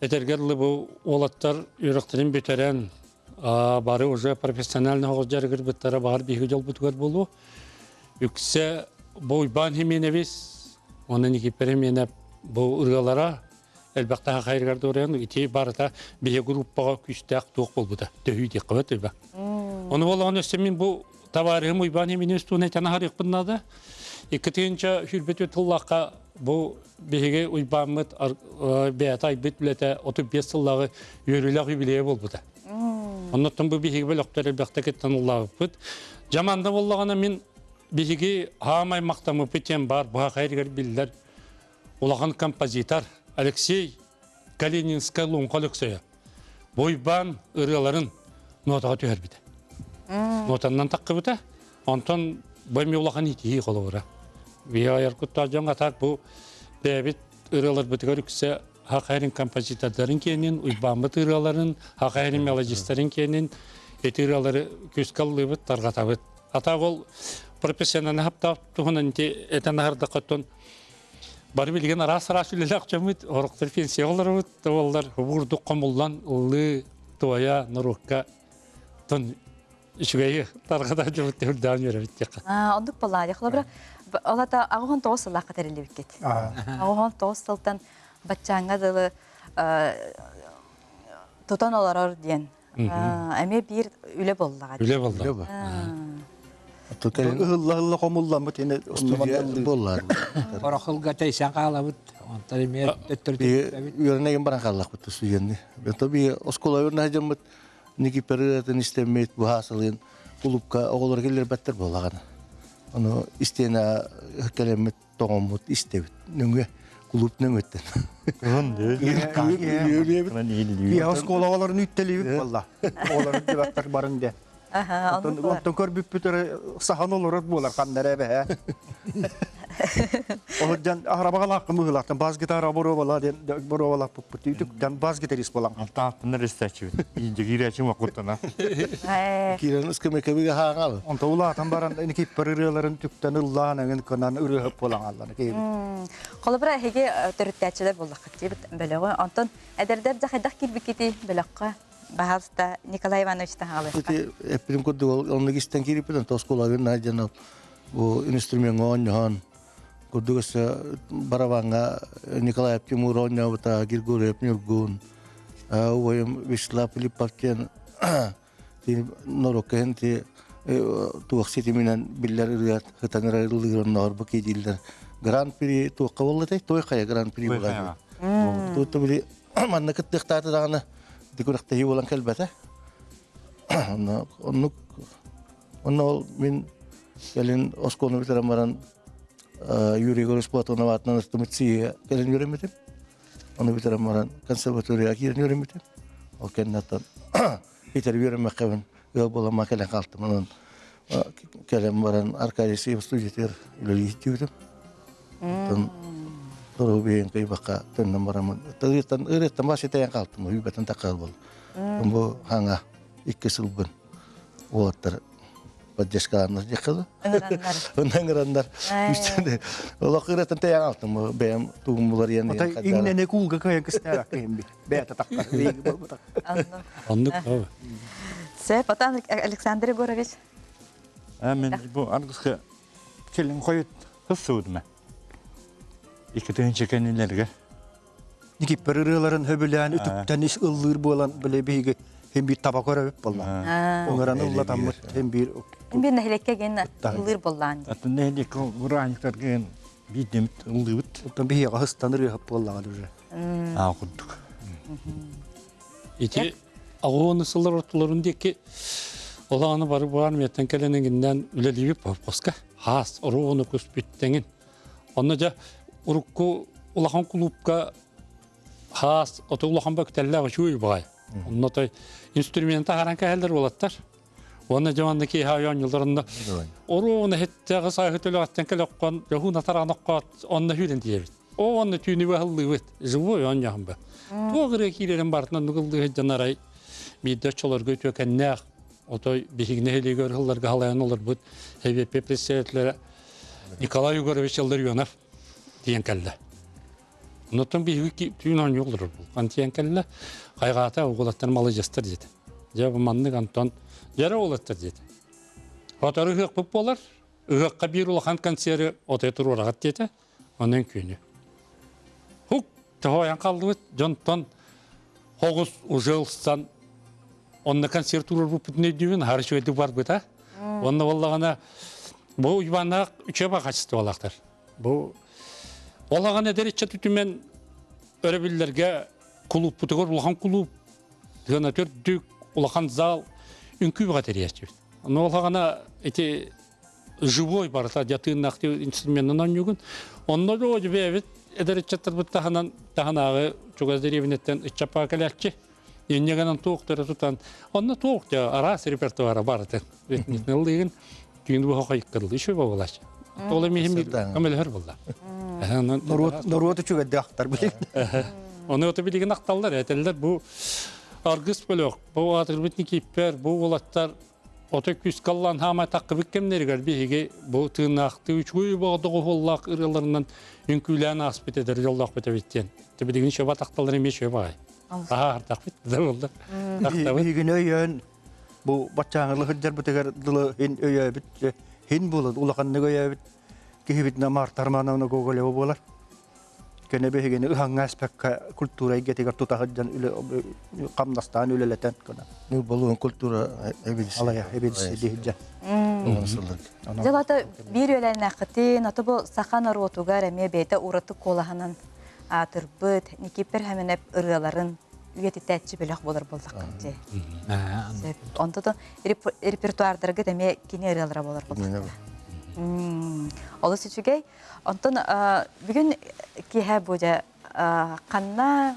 этэргэ дылы бу уолаттар үөрэхтэрин бүтэрэн бары уже профессионально оҕус дьарыгырбыттара баҕар биһиги дьолбутугар буолуо. Үксэ бу Уйбаан Хименевич уонна Никиппер Хименев бу ырыалара элбэхтэ хайыргар дуорайан ити барыта биһи группаҕа күүстээх туох буолбута төһүү диэххэ бөт ыйба. Ону буоллаҕына өссө мин бу табаарыһым Уйбаан Хименевич туһунан этэн аһарыахпын наада. Икки тыһыынча сүүрбэ тыллаахха бу биһиги Уйбааммыт бэйэтэ айбыт үлэтэ 35 сыллааҕы үөрүүлээх юбилейа буолбута. Оннуттан бу биһиги бөлөхтөр элбэхтэ кыттан ыллаабыппыт. Жаманда буоллаҕына мин биһиги хаамай махтаммыппыт диэн баар быһа хайырыгар биллэр улахан композитор Алексей Калининскай Луҥха Өлөксөйө бу Уйбаан ырыаларын нотаҕа түһэрбитэ. Нотаннан таххыбыта. Онтон бу эмиэ улахан итии холобура. Биһи айар куттаах дьон атаак бу бэйэбит ырыаларбытыгар үксэ Хахайрин композитордарын киэнин, Уйбааммыт ырыаларын, Хахайрин мелодистарын киэнин ити ырыалары күүскэ ыллыыбыт, тарҕатабыт. Атаак ол профессиональный хаптаах туһунан ити этэн аһардаххаттан бары билигин араас-араас үлэлээх дьоммут, орохтор пенсия олоробут, буоллар бурдук хомуллан ыллыы, туойа, норуокка тон үчүгэйи тарҕата дьыбыт үрдээн үөрэбит диэххэ. Оннук буоллаа. Холобура, ол ата 89 сыллаахха тэриллибиккит. 89 сылтан баччааҥҥа дылы тутан олорор диэн эмиэ биир үлэ буоллаҕа. Үлэ буолла. Ыһылла-ыһылла хомулламмыт ини буоллар. Орохулга тэйсэн хаалабыт. Онтон эмиэ төттөрү Үөрэнеген баран хааллахпыт студенны. Би оскуола үөрэнэ дьоммут Никипер ырыатын истэммит быһаасылыын кулуупка оҕолор киллэрбэттэр буоллаҕына. Ону истиэнэ кэлэммит тоҥоммут истэбит. Нөҥүө кулууп нөҥүөттэн. Киһи оскуола оҕолорун үттэлиибит буолла. Оҕолорун дебаттар барын де. Онтон көрбүппүт эрэ сахан олорор буолар ханна эрэ эбэһэ. Олордьан арабаҕалааххын быһыылаахтан бас гитара боруобала диэн боруобалааппыппыт үтүктэн бас гитарист буолан. Алтааппыннар истээччибит. Иинжигиирээчим окуттана. Киирэн ыскамыакабыга хааҥал. Онто улаатан баран Никиппер ырыаларын түктэн ыллаан эҥин кынан ырыаһыт буолан хааллана киһибит. Холобура эһиги төрүттээччилэр буоллаххыт диэбит бөлөҕү. Онтон эдэрдэр дьэ хайдах киирбиккитий бөлөххө? Баһаалыста Николай Иванович таһаалыахха. Ити эппитим курдук оннук истэн киириппит, онто оскуолабын наадьан Бу инструмеҥҥа оонньоһон, курдук өссө барабаҥҥа Николаев Тимур оонньообута, Григорьев Ньургун, убайым Вячеслав Филиппов диэн норуокка иһин ти туох ситиминэн биллэр ырыа хытан ыллыыр оннооҕор бу киидииллэр Гран-при туохха буолла этэй? Той хайа Гран-при буолла. Туутта били манна кыттыахтаата даҕаны ити күрэхтэһии буолан кэлбэтэ. Онно оннук онно ол мин кэлин оскуоланы бүтэрэн баран Юрий Егорович Платонов аатынан ыстымыт сийиэ кэлин үөрэммитим. Ону бүтэрэн баран консерваторияҕа киирэн үөрэммитим. Ол кэнниттэн итэр үөрэммэккэбин ыал буоламма кэлэн хаалтым. Онон кэлэн баран Аркадий Сеев студиятыгар үлэлии сылдьыбытым. Оттон доруобуйайын кыйбакка төннөн бараммын ырыаттан ырыаттан бас итэйэн хаалтым үйбэтин таккал бол. Бу хаҥа икки сылбын уолаттар поддержкалааннар диэххэ дуу. Ыҥыраннар. Олох ырыаттан тэйэн хаалтым бэйэм тугум булар иэн. Иҥнэне куулга кыайан кыстаабакка иһин би. Бэйэтэ таххар. Оннук. Сөп, отан Александр Егорович. Мен бу аргыска келин хойут хыссыбытым. Икки кэннилэргэ. Никиппер ырыаларын хөбүлээн үтүктэн ис ыллыыр буолан бile биһиги хем биир таба көрөбүт болла. Оҥоран ыллатаммыт хем биир Хем биир нэһилекке ген ыллыыр боллаан. Атын нэһилекке ураанньыктарга биирдемит ыллыыбыт. Оттон биһиэхэ хыстан ырыаһап буоллаҕа уже. Аа курдук. Ити аҕуону сыллар ортолорун диэки олааны бары буар миэттэн кэлэн эҥиннэн үлэлиибит хоппоска хаас оруону күспүттэҥин. Онно дьэ урукку улахан кулуупка хаас ото улахан бөктэллээх үчүгэй баҕай. Онно той инструмента харан кэһэллэр уолаттар. Уонна дьэ манна киэһэ оонньуулар онно оруону хеттэҕи сааһы төлөҕөттөн кэлэккон дьоһун атарааноккоот онно сүүрэн тиийэбит. О онно түүнү баһыллыыбыт. Живой оонньоһун ба. Туох ырыа киирэрин барытынан нугыллыы сылдьан арай биирдэ оччолорго үтүөкэннээх отой биһиги нэһилиэгэр ыһылларга халайан олорбут ХВП председателэ Николай Егорович Илларионов тиийэн кэллэ. Онтон биһиги түүн оонньуу олорор булкан тиийэн кэллэ. Хайҕаата уолаттар маладьыастар диэтэ. Дьэ бу маннык Антон дьэрэ уолаттар диэтэ. Сотору ыһыахпыт буолар. Ыһыахха биир улахан концеры отой туруораҕыт диэтэ. Онон күнү. Хук тоһойон қалдыбыт дьонтон хоҕус уже ылсан онно концерт туруорбуппутун өйдүүбүн хары үчүгэйдик барбыта. Онно буоллаҕына бу Уйбааннаах үчүгэй качестволаахтар. Бу олаҕан эдэр ыччат үтүмэн өрөбүллэргэ кулууппутугар улахан кулууп, тыана төрдүк, улахан зал үҥкүү бөҕө тэрийээччибит. Онно олаҕана ити живой барыта дьатыыннаахтыы инструментынан оонньуугун. Онно да бэйэбит эдэр ыччаттарбыт таһынан таһынааҕы чугас дэриэбинэттэн ыччаппаа кэлээччи. Инньэ гынан туохтары тутан, онно туох дьэ араас репертуара барытын. Ыллыгын түүн бу хойуктарылы еще буолач. Тола миһим көмөлөһөр буолла. Норуот норуот үчүгэйдик ахтар билигин. Оны ото билигин ахталлар, этэллэр бу аргыс бөлөх, бу аатырбыт Никиппер, бу уолаттар Ото күс каллан хаамай таққыбыт кэмнэригэр биһиги бу тыыннаахтыы үчүгэй боҕдоҕуһуллаах ырыаларынан үҥкүүлээн ааспыт эдэр дьоллоохпут эбит диэн. Билигин шөба тахталар эмиэ шөба аҕай. Аһаа ардахпыт да буолла. Биһигини өйөөн бу баччааҥылы сылдьарбытыгар дылы хин өйөөбүт хин буолан улаханнык өйөөбүт киһибитинэ Марта Романовна Гоголева буолар. Кэнэ биһигини ыһаҥҥа эспэккэ культура эйгэтигэр тута сылдьан үлэ хамнастаан үлэлэтэн гына. Болуон культура эбилси. Алая эбилси диһдьэ. Дьылата биир үөлэннэххитин, ото бу саха норуотугар эмиэ бэйэтэ ураты куолаһынан аатырбыт Никиппер Хэмэнэп ырыаларын үйэтитээччи бөлөх буолар буоллаххыт дии. Онтон репертуардаргыт эмиэ кини ырыалара буолар буоллахтара. Олус үчүгэй. Онтон бүгүн киэһэ бу дьэ ханна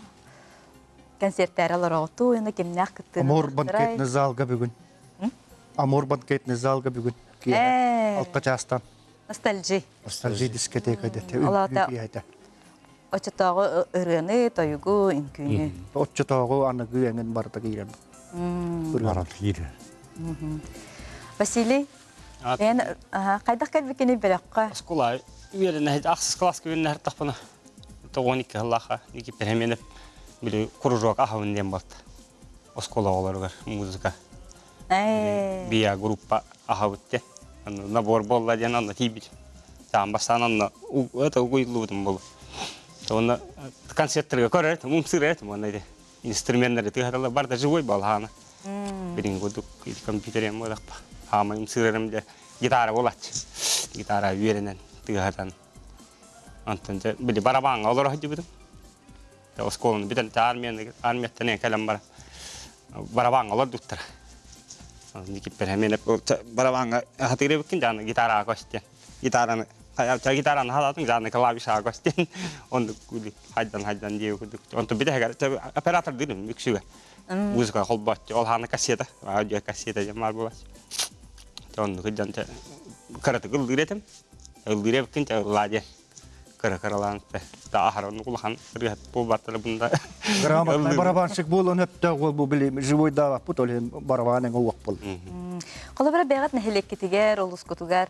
концерттээри олороҕутуу уонна кимнээх кыттыыны Амур банкетный залга бүгүн. Амур банкетный залга бүгүн киэһэ алта чаастан. Ностальжи. Ностальжи дискотека дэтэ. Олоото оччотооҕу ырыаны, тойугу, үҥкүүнү. Оччотооҕу аныгы эҥин барыта киирэр. Барыта киирэр. Василий, Эн хайдах кэлбиккиний бөлөххө? Оскуола үөрэнэ ахсыс класска үөрэнэ сыртахпына 92 сыллаахха Никита Переменов били кружок аһабын диэн буолта. Оскуола оҕолоругар музыка. Бия группа аһабыт диэн. Набор буолла диэн онно тиийбитим. Таан бастаан онно это угуйуллубутум буолу. Онно концерттарга көрөр этим, умсырар этим онно ити инструменнары тыаһаталлар бар да живой буолаана. Билин курдук компьютерем буолахпа. Хаамай умсырарым дьэ гитара буолааччы. Гитара үөрэнэн тыаһатан. Онтон дьэ били барабааҥҥа олоро сылдьыбытым. Оскуоланы бүтэн армияны армияттан кэлэн баран барабааҥҥа олордуктара. Никиппер барабааҥҥа хатыыр эбиккин жааны гитараҕа көстүөн. Гитараны гитараны халаатын жааны клавишаҕа көстүөн. Оннук хайдан хайдан диэби курдук. Онтон бүтэһигэр оператор дыырым үксүгэ. Музыка холбооччу. Ол хаана кассета. Аудио кассета диэн баар буолааччы. Оннук дьон кыратык ыллыыр этим. Ыллыыр эбиккин ыллаа диэн. Кыра-кыралаан аһаран улахан ырыаһыт буолбаттара бunda. Грамотный барабанщик буолан өптөөх уол бу били живой даабаппыт ол иһин барабан эҥэ уох буол. Холобура бэйэҕит нэһилиэккитигэр, улускутугар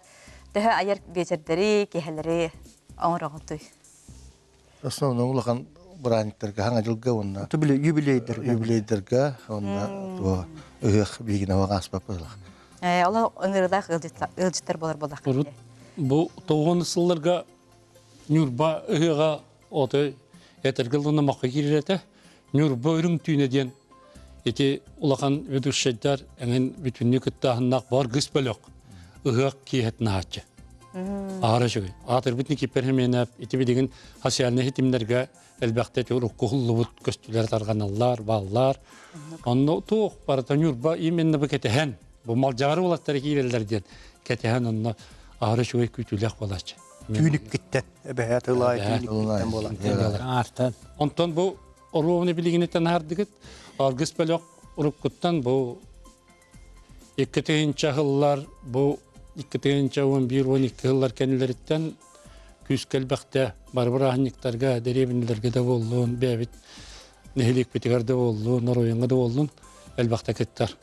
төһө айар биэчэрдэри, киэһэлэри оҥороҕутуй? Основном улахан бырааһынньыктарга хаҥа дьылга уонна юбилейдергэ юбилейдергэ уонна туо ыһыах биһигин оһох ааспаппыт. Олох ыҥырыылаах ыалдьыттар буолар буоллахха. Урут бу тоҕуон сылларга Ньурба ыһыаҕа отой этэргэ лунамахха киирэр этэ. Ньурба үрүҥ түүнэ диэн ити улахан ведущайдар эҥин бүтүннүү кыттааһыннаах баргыс бөлөх ыһыах киэһэтин аһааччы. Аһара үчүгэй. Аатырбыт Никиппер Хеменов ити билигин социальнай ситимнэргэ элбэхтэ урукку уһуллубут көстүүлэр тарҕаналлар, бааллар. Онно туох барыта Ньурба именно бу кэтэһэн, бу малдьаҕар уолаттары киирэллэр диэн кэтэһэн онно аһара үчүгэй күүтүүлээх буолааччы. Түүнүккиттэн, эбэһээ тылаай түүнүккиттэн буолан. Артан. Онтон бу оруобуна билигиниттэн аһардыгыт. Аргыс бөлөх уруккуттан бу 2000 сыллар бу 2011-12 сыллар кэннилэриттэн күүскэ элбэхтэ бары бырааһынньыктарга, дэриэбинэлэргэ да буоллун, бэйэбит нэһилиэкпитигэр да буоллун, оройуоҥҥа да буоллун элбэхтэ кыттар.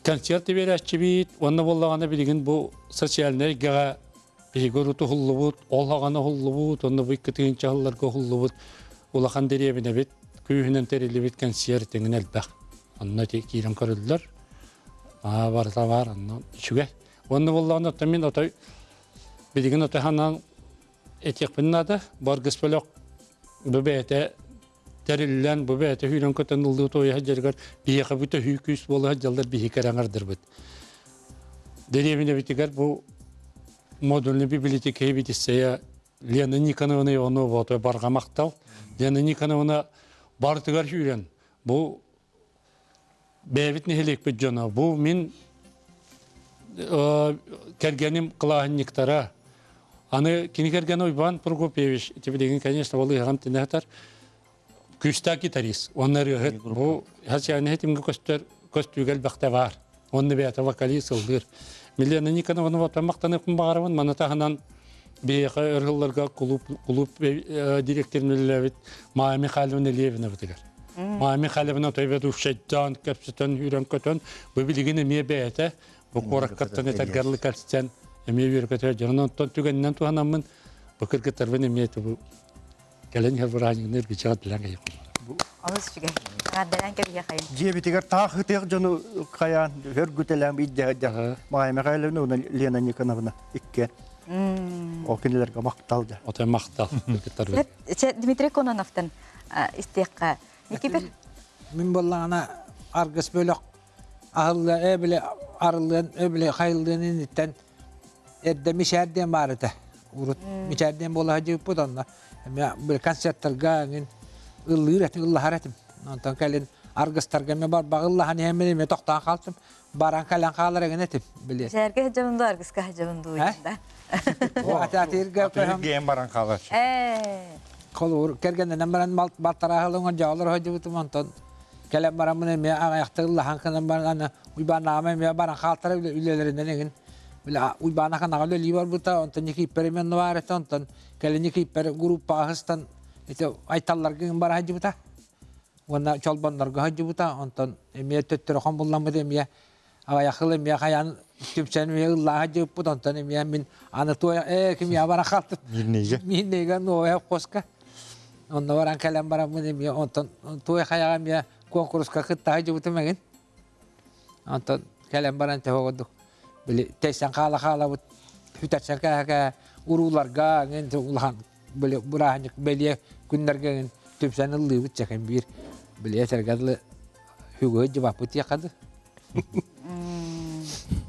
Концерт биэрээччибит уонна буоллаҕына билигин бу социальнай эйгэҕэ биһиги урут уһуллубут, ол хаҕана уһуллубут, уонна бу 2000 сылларга уһуллубут улахан дэриэбинэбит күүһүнэн тэриллибит кэнсиэр тэҥин элбэх. Онно ити киирэн көрүллэр. Аа барыта баар, онно үчүгэй. Уонна буоллаҕына оттон мин отой билигин отой ханан этиэхпин наада. Баргыс бөлөх бу бэйэтэ тэриллэн, бу бэйэтэ сүүрэн көтөн ыллыы туойа сылдьарыгар биһиэхэ бу төһүү күүс буола сылдьаллар биһиги эрэҥэрдэрбит. Дэриэбинэбитигэр бу модульный библиотека битиссэйэ Лена Никоновна Иванова барҕа махтал. Лена Никоновна барытыгар сүүрэн бу бэйэбит нэһилиэкпит дьоно бу мин кэргэним кылааһынньыктара аны кини кэргэнэ Уйбаан Прокопьевич ити билигин конечно ол ыһаҕын тинэхтэр күүстээх гитарист уонна ырыаһыт бу социальнай ситимҥэ көстөр көстүүгэ элбэхтэ баар уонна бэйэтэ вокалист ыллыыр Милена Никоновна оттон махтаныахпын баҕарабын маны таһынан биһиэхэ өр сылларга кулууп кулууп директорын үлэлээбит Майя Михайловна Левинабытыгар Майя Михайловна тойбедушайдаан кэпсэтэн үүрэн-көтөн бу билигин эмиэ бэйэтэ бу куораккаттан этэргарлы кэлсэн эмиэ үөркөтө дьонун онтон түгэнинэн туһанаммын бу кыргыттарбын эмиэ бу кэлэн иһэр бырааһынньыгын эргиччэҕэ билэн кэйиэхпин Олус үчүгэй. Эҕэрдэлээн кэбиһиэхэйин. Дьиэбитигэр таах ытыах дьону хайаан өргүтэлээн идэһэ Майя Михайловна уонна Лена Никоновна икки. Ол кинилэргэ махтал да. Отой махтал. Дмитрий Кононовтан истиэххэ. Никипер. Мин буоллаҕына аргыс бөлөх аһылла эбили арыллыан эбили хайыллыан инниттэн эрдэ мичээр диэн баар этэ. Урут мичээр диэн буола сылдьыбыппыт онно эмиэ били концерттарга эҥин ыллыыр этим, ыллаһар этим. Онтон кэлин аргыстарга эмиэ барбаҕы ыллаһан иһэммин эмиэ тохтоон хаалтым. Баран кэлэн хаалар эҥин этим били. Мичээргэ сылдьабын дуу, аргыска сылдьабын дуу да. Атыырга Атыырга баран хаалар. Ээ. Холуур кэргэннэнэн баран балтарааһылыҥ дьоолор сылдьыбытым онтон кэлэн бараммын эмиэ аҕыйахта ыллаһан кынан баран аны Уйбаанааҕым эмиэ баран хаалтара үлэлэринэн эҥин били Уйбаан Аканаҕа үлэлии барбыта онтон Никииппэр эмиэ онно баар этэ онтон кэлин Никииппэр группаҕа сыстан ити Айталларга ыҥ бара сылдьыбыта уонна Чолбоннорго сылдьыбыта онтон эмиэ төттөрү хомулламмыт эмиэ аҕыйах эмиэ хайаан түмсэн эмиэ ыллаа сылдьыбыппыт онтон эмиэ мин аны туой ээ кимиэхэ баран хаалтым Мирнэйгэ Мирнэйгэ новая хоска онно баран кэлэн бараммын эмиэ онтон туой хайаҕа эмиэ куонкуруска кытта сылдьыбытым эҥин онтон кэлэн баран төһө курдук. Били тэйсэн хаала-хаалабыт бүтэрсэн кээһэ урууларга ҥин улахан били бырааһынньык бэлиэ күннэргэ ҥин түмсэн ыллыыбыт чэкин биир били этэргэ дылы хүгү дьыбаппыт диэххэ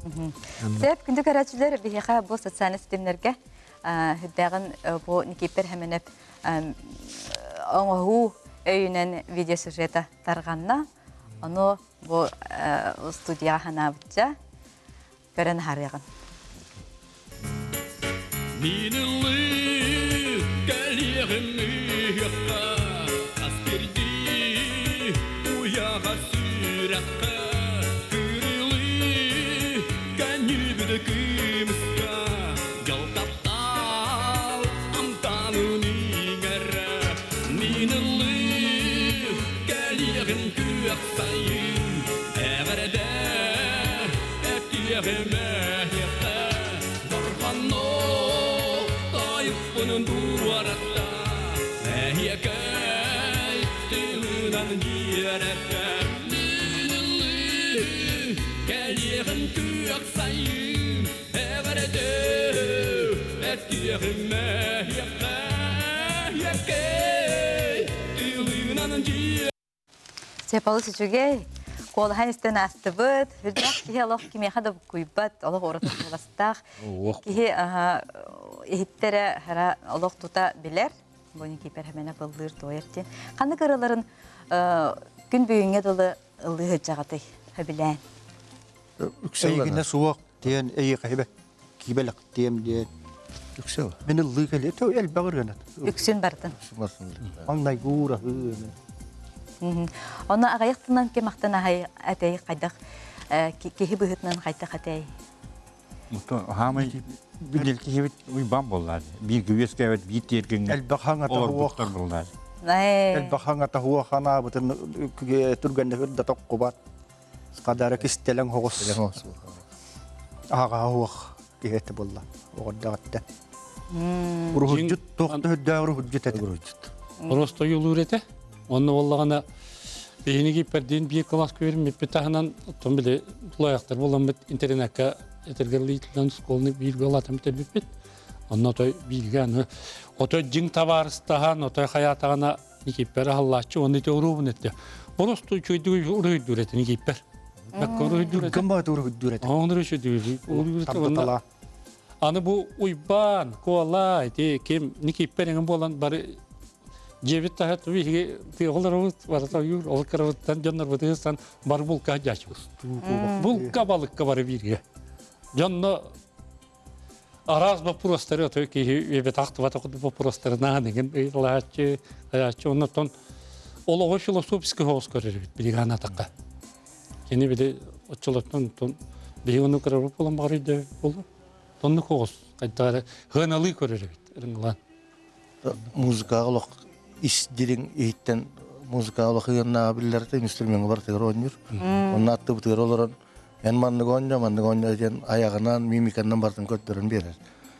Сөп, күндү көрөөччүлэр, биһиэхэ бу социальнай ситимнэргэ үрдээҕин бу Никиппер Хэмэнэп оҥоһуу өйүнэн видеосюжета тарҕанна. Ону бу студияҕа ханаабычча көрөн аһарыаҕын. Мин ыллыы кэлиэҕим ыһыахха, хас бирдии уйаҕа сүрэххэ, кырылыы көнньүбүт кымыска, дьол таптал амтанын иҥэрэ. Мин ыллыы кэлиэҕим күөх сайын, эҕэрдэ этиэҕим эһиэхэ. Дорҕонно тойукпунун дуоратта, эһиэкэй тылынан дьиэрэтэ. Мин ыллыы кэлиэҕим күөх сайын, эҕэрдэ этиэҕим эһиэхэ, эһиэкэй тылынан дьиэрэтэ. Сепалыс үчүгэй. Куолаһан истэн аастыбыт. Үрдээх киһи олох кимиэхэ да буккуйбат, олох ураты куоластаах. Киһи иһиттэрэ хара олох тута билэр. Бу Никипер хэмэнэ ыллыыр туойар диэн. Ханнык ырыаларын күн бүгүҥҥэ дылы ыллыы сылдьаҕытый? Хөбүлээн. Эйигинэ суох диэн эйиэхэ киибэлэхтиэм диэн. Үксэ Мин ыллыы кэлиэ элбэх ырыанат. Үксүн бартын. Маҥнайгы уураһыы. Онно аҕыйах тылынан ким ахтан аһай этэй хайдах киһи быһыытынан хайдах этэй? Хаамай билил киһибит уйбан буоллар. Биир күөскээбит биир тиэргиҥҥэ Элбэх хаҥата хуох. олорбуттар буоллар. Элбэх хаҥата хуох анаабытын түргэннэхир да токкубат. Хадара кистэлэҥ хоҕус. Аҕа хуох киһи этэ буолла. Оҕордоҕотта. Уруһуйдьут туох да үрдээх уруһуйдьут этэ. Просто ойуулуур этэ. Онно буоллаҕына биһини кииппэрдиин биир кылаас көөрүммүппүт таһынан оттон били тулаайахтар буоламмыт интернакка этэргэлиитинэн школаны бииргэ улаатан бүтэрбиппит. Онно отой бииргэ аны отой дьиҥ табаарыстаһан отой хайаатаҕына Никиппер аһаллааччы уонна ити уруубун этте. Боростуой үчүгэйдик уруһуйдуур этэ Никиппер. Бакка уруһуйдуур этэ. Кым баҕа уруһуйдуур этэ. Ону уруһуйдуур этэ. Уонна аны бу Уйбаан, Куола, ити ким Никиппер эҥин буолан бары дьиэбит таһа биһиги тыаҕаларыбыт барыта ойуур ол кырабыттан дьоннорбутугар бары булка дьаачыбыт. Булка балыкка бары бииргэ. Дьонно араас боппуруостары отой киһи үйэбит ахтыбата курдук боппуруостары наан игин ыйыталааччы, хайааччы оннотон олоҕу философский соҕус көрөр эбит билигин анатахха. Кини били оччолортон тон биһиги ону көрөр буолан баҕар өйдөөбүт буолуо. Тоннук оҕус хайдах эрэ хыаналыы көрөр эбит ырыҥалаан. Музыкаҕа олох ис дириҥ иһиттэн музыкаҕа олох ыаннааҕа биллэр инструмеҥҥа барытыгар оонньуур. Онно аттыбытыгар олорон эн маннык оонньоо, маннык оонньоо диэн айаҕынан, мимиканан барытын көрдөрөн биэрэр.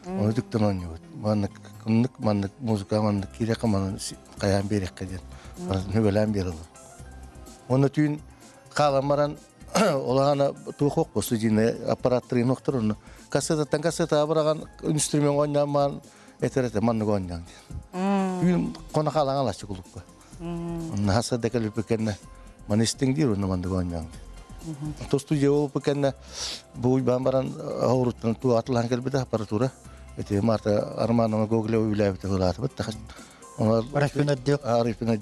Ону түктэн оонньуубут. Маннык, маннык, маннык музыка маннык киириэххэ, манан хайаан биэриэххэ диэн барытын үбэлээн биэрэллэр. Уонна түүн хаалан баран олаана туох ох студийный аппараттарын охтор онно кассетаттан кассетаҕа быраҕан инструмент оонньоон маан этэр этэ маннык оонньооҥ диэн. Түүн хоно хаалан алааччы кулукка. Онно хаса да кэлбит кэннэ маны истиҥ диир онно маннык оонньооҥ диэн. То студия буолбут кэннэ бу уйбаан баран оруттан туу атылаан кэлбитэ аппаратура. Эти Марта Арманова Гоголева үлээбитэ ылаатыбыт. Арифин Арифин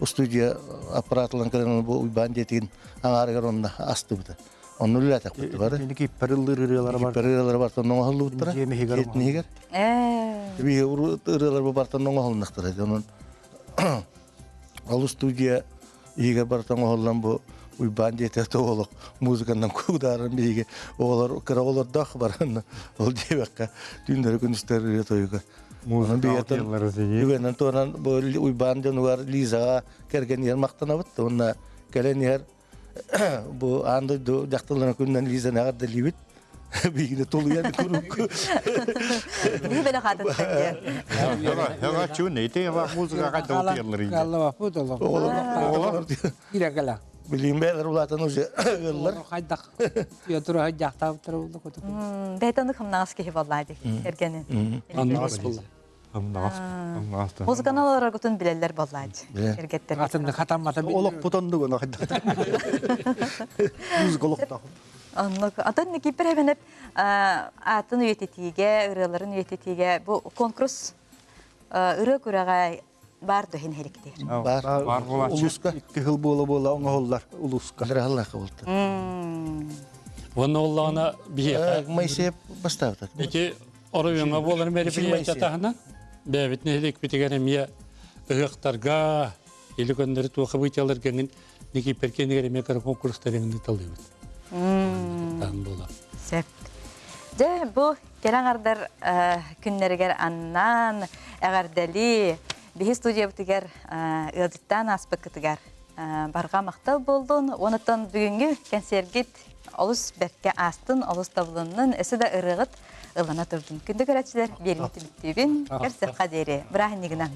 студия аппаратылан кэлэн бу уйбаан диэтигин аҥаарыгар онно астыбыта. Онно үлэлээтэхпит бары. Киппер ыллыыр ырыалара бар. Киппер ырыалара бартан оҥоһуллубуттара. Дьиэ миһигэр Дьиэтин Биһи ырыалар бу бартан оҥоһулуннахтара. Онон ол студия иһигэр барытан оҥоһуллан бу Уйбаан диэтэ тоҕолох музыканнан куудааран биһиги оҕолор кыра оҕолордоох баран ол диэбэккэ түүннэри күнүстэр ырыа тойуга Үгэнэн туонан бу Уйбаан дьонугар Лизаҕа кэргэнигэр махтанабыт уонна кэлэн иһэр бу аан дойду дьахталларын күнүнэн Лизаны эҕэрдэлиибит. Биһигини тулуйан куруук. Биһи бэлэх аатыттан диэн. Хага чун ити музыкаға дылтыяллар инде. Алла баппыт олох. Оҕолор Кире кэлэ. Билигин бэйэлэр улаатан уже ыаллар. Хайдах Петр хайдахтаабыттара буолла кутук. Бэйэтэ ону хамнаҕас киһи буоллаа дии кэргэнин. Хамнаҕас буолла. Хамнаҕас. Хамнаҕас. Музыканы олороргутун билэллэр буоллааччы. Кэргэттэр. Атынны хатаммата Олохпут оннугун хайдах. Музыка олохтоох. Оннук. Атын Никипер Эбенеп аатын үйэтитиигэ, ырыаларын үйэтитиигэ бу конкурс ырыа күрэҕэ баар дуһин хеликтир. Бар. Бар буолааччы. Улууска кыһыл буола-буола оҥоһуллар улууска. Ыраһаллаах болта. Уонна оллаҕына биһиэхэ Моисеев бастаабыта. Ити оройуоҥҥа буолар мероприятие таһынан бэйэбит нэһилиэкпитигэр эмиэ ыһыахтарга или көннөрү туох событиялар кэҥин Никиппер киэнигэр эмиэ кыра конкурстар ыыталыыбыт. Таһын буолар. Сөп. Дьэ, бу кэрэ аҥардар күннэригэр аннаан, эҕэрдэлии, биһи студиябытыгар ыалдьыттаан ааспыккытыгар барҕа махтал буоллун. Онуттан бүгүҥҥү кэнсиэргит олус бэркэ аастын, олус табылыннын, өссө да ырыаҕыт ыллана турдун. Күндү көрөөччүлэр, биэриини түмүктүүбүн. Көрсөххө диэри. Бырааһынньыгынан.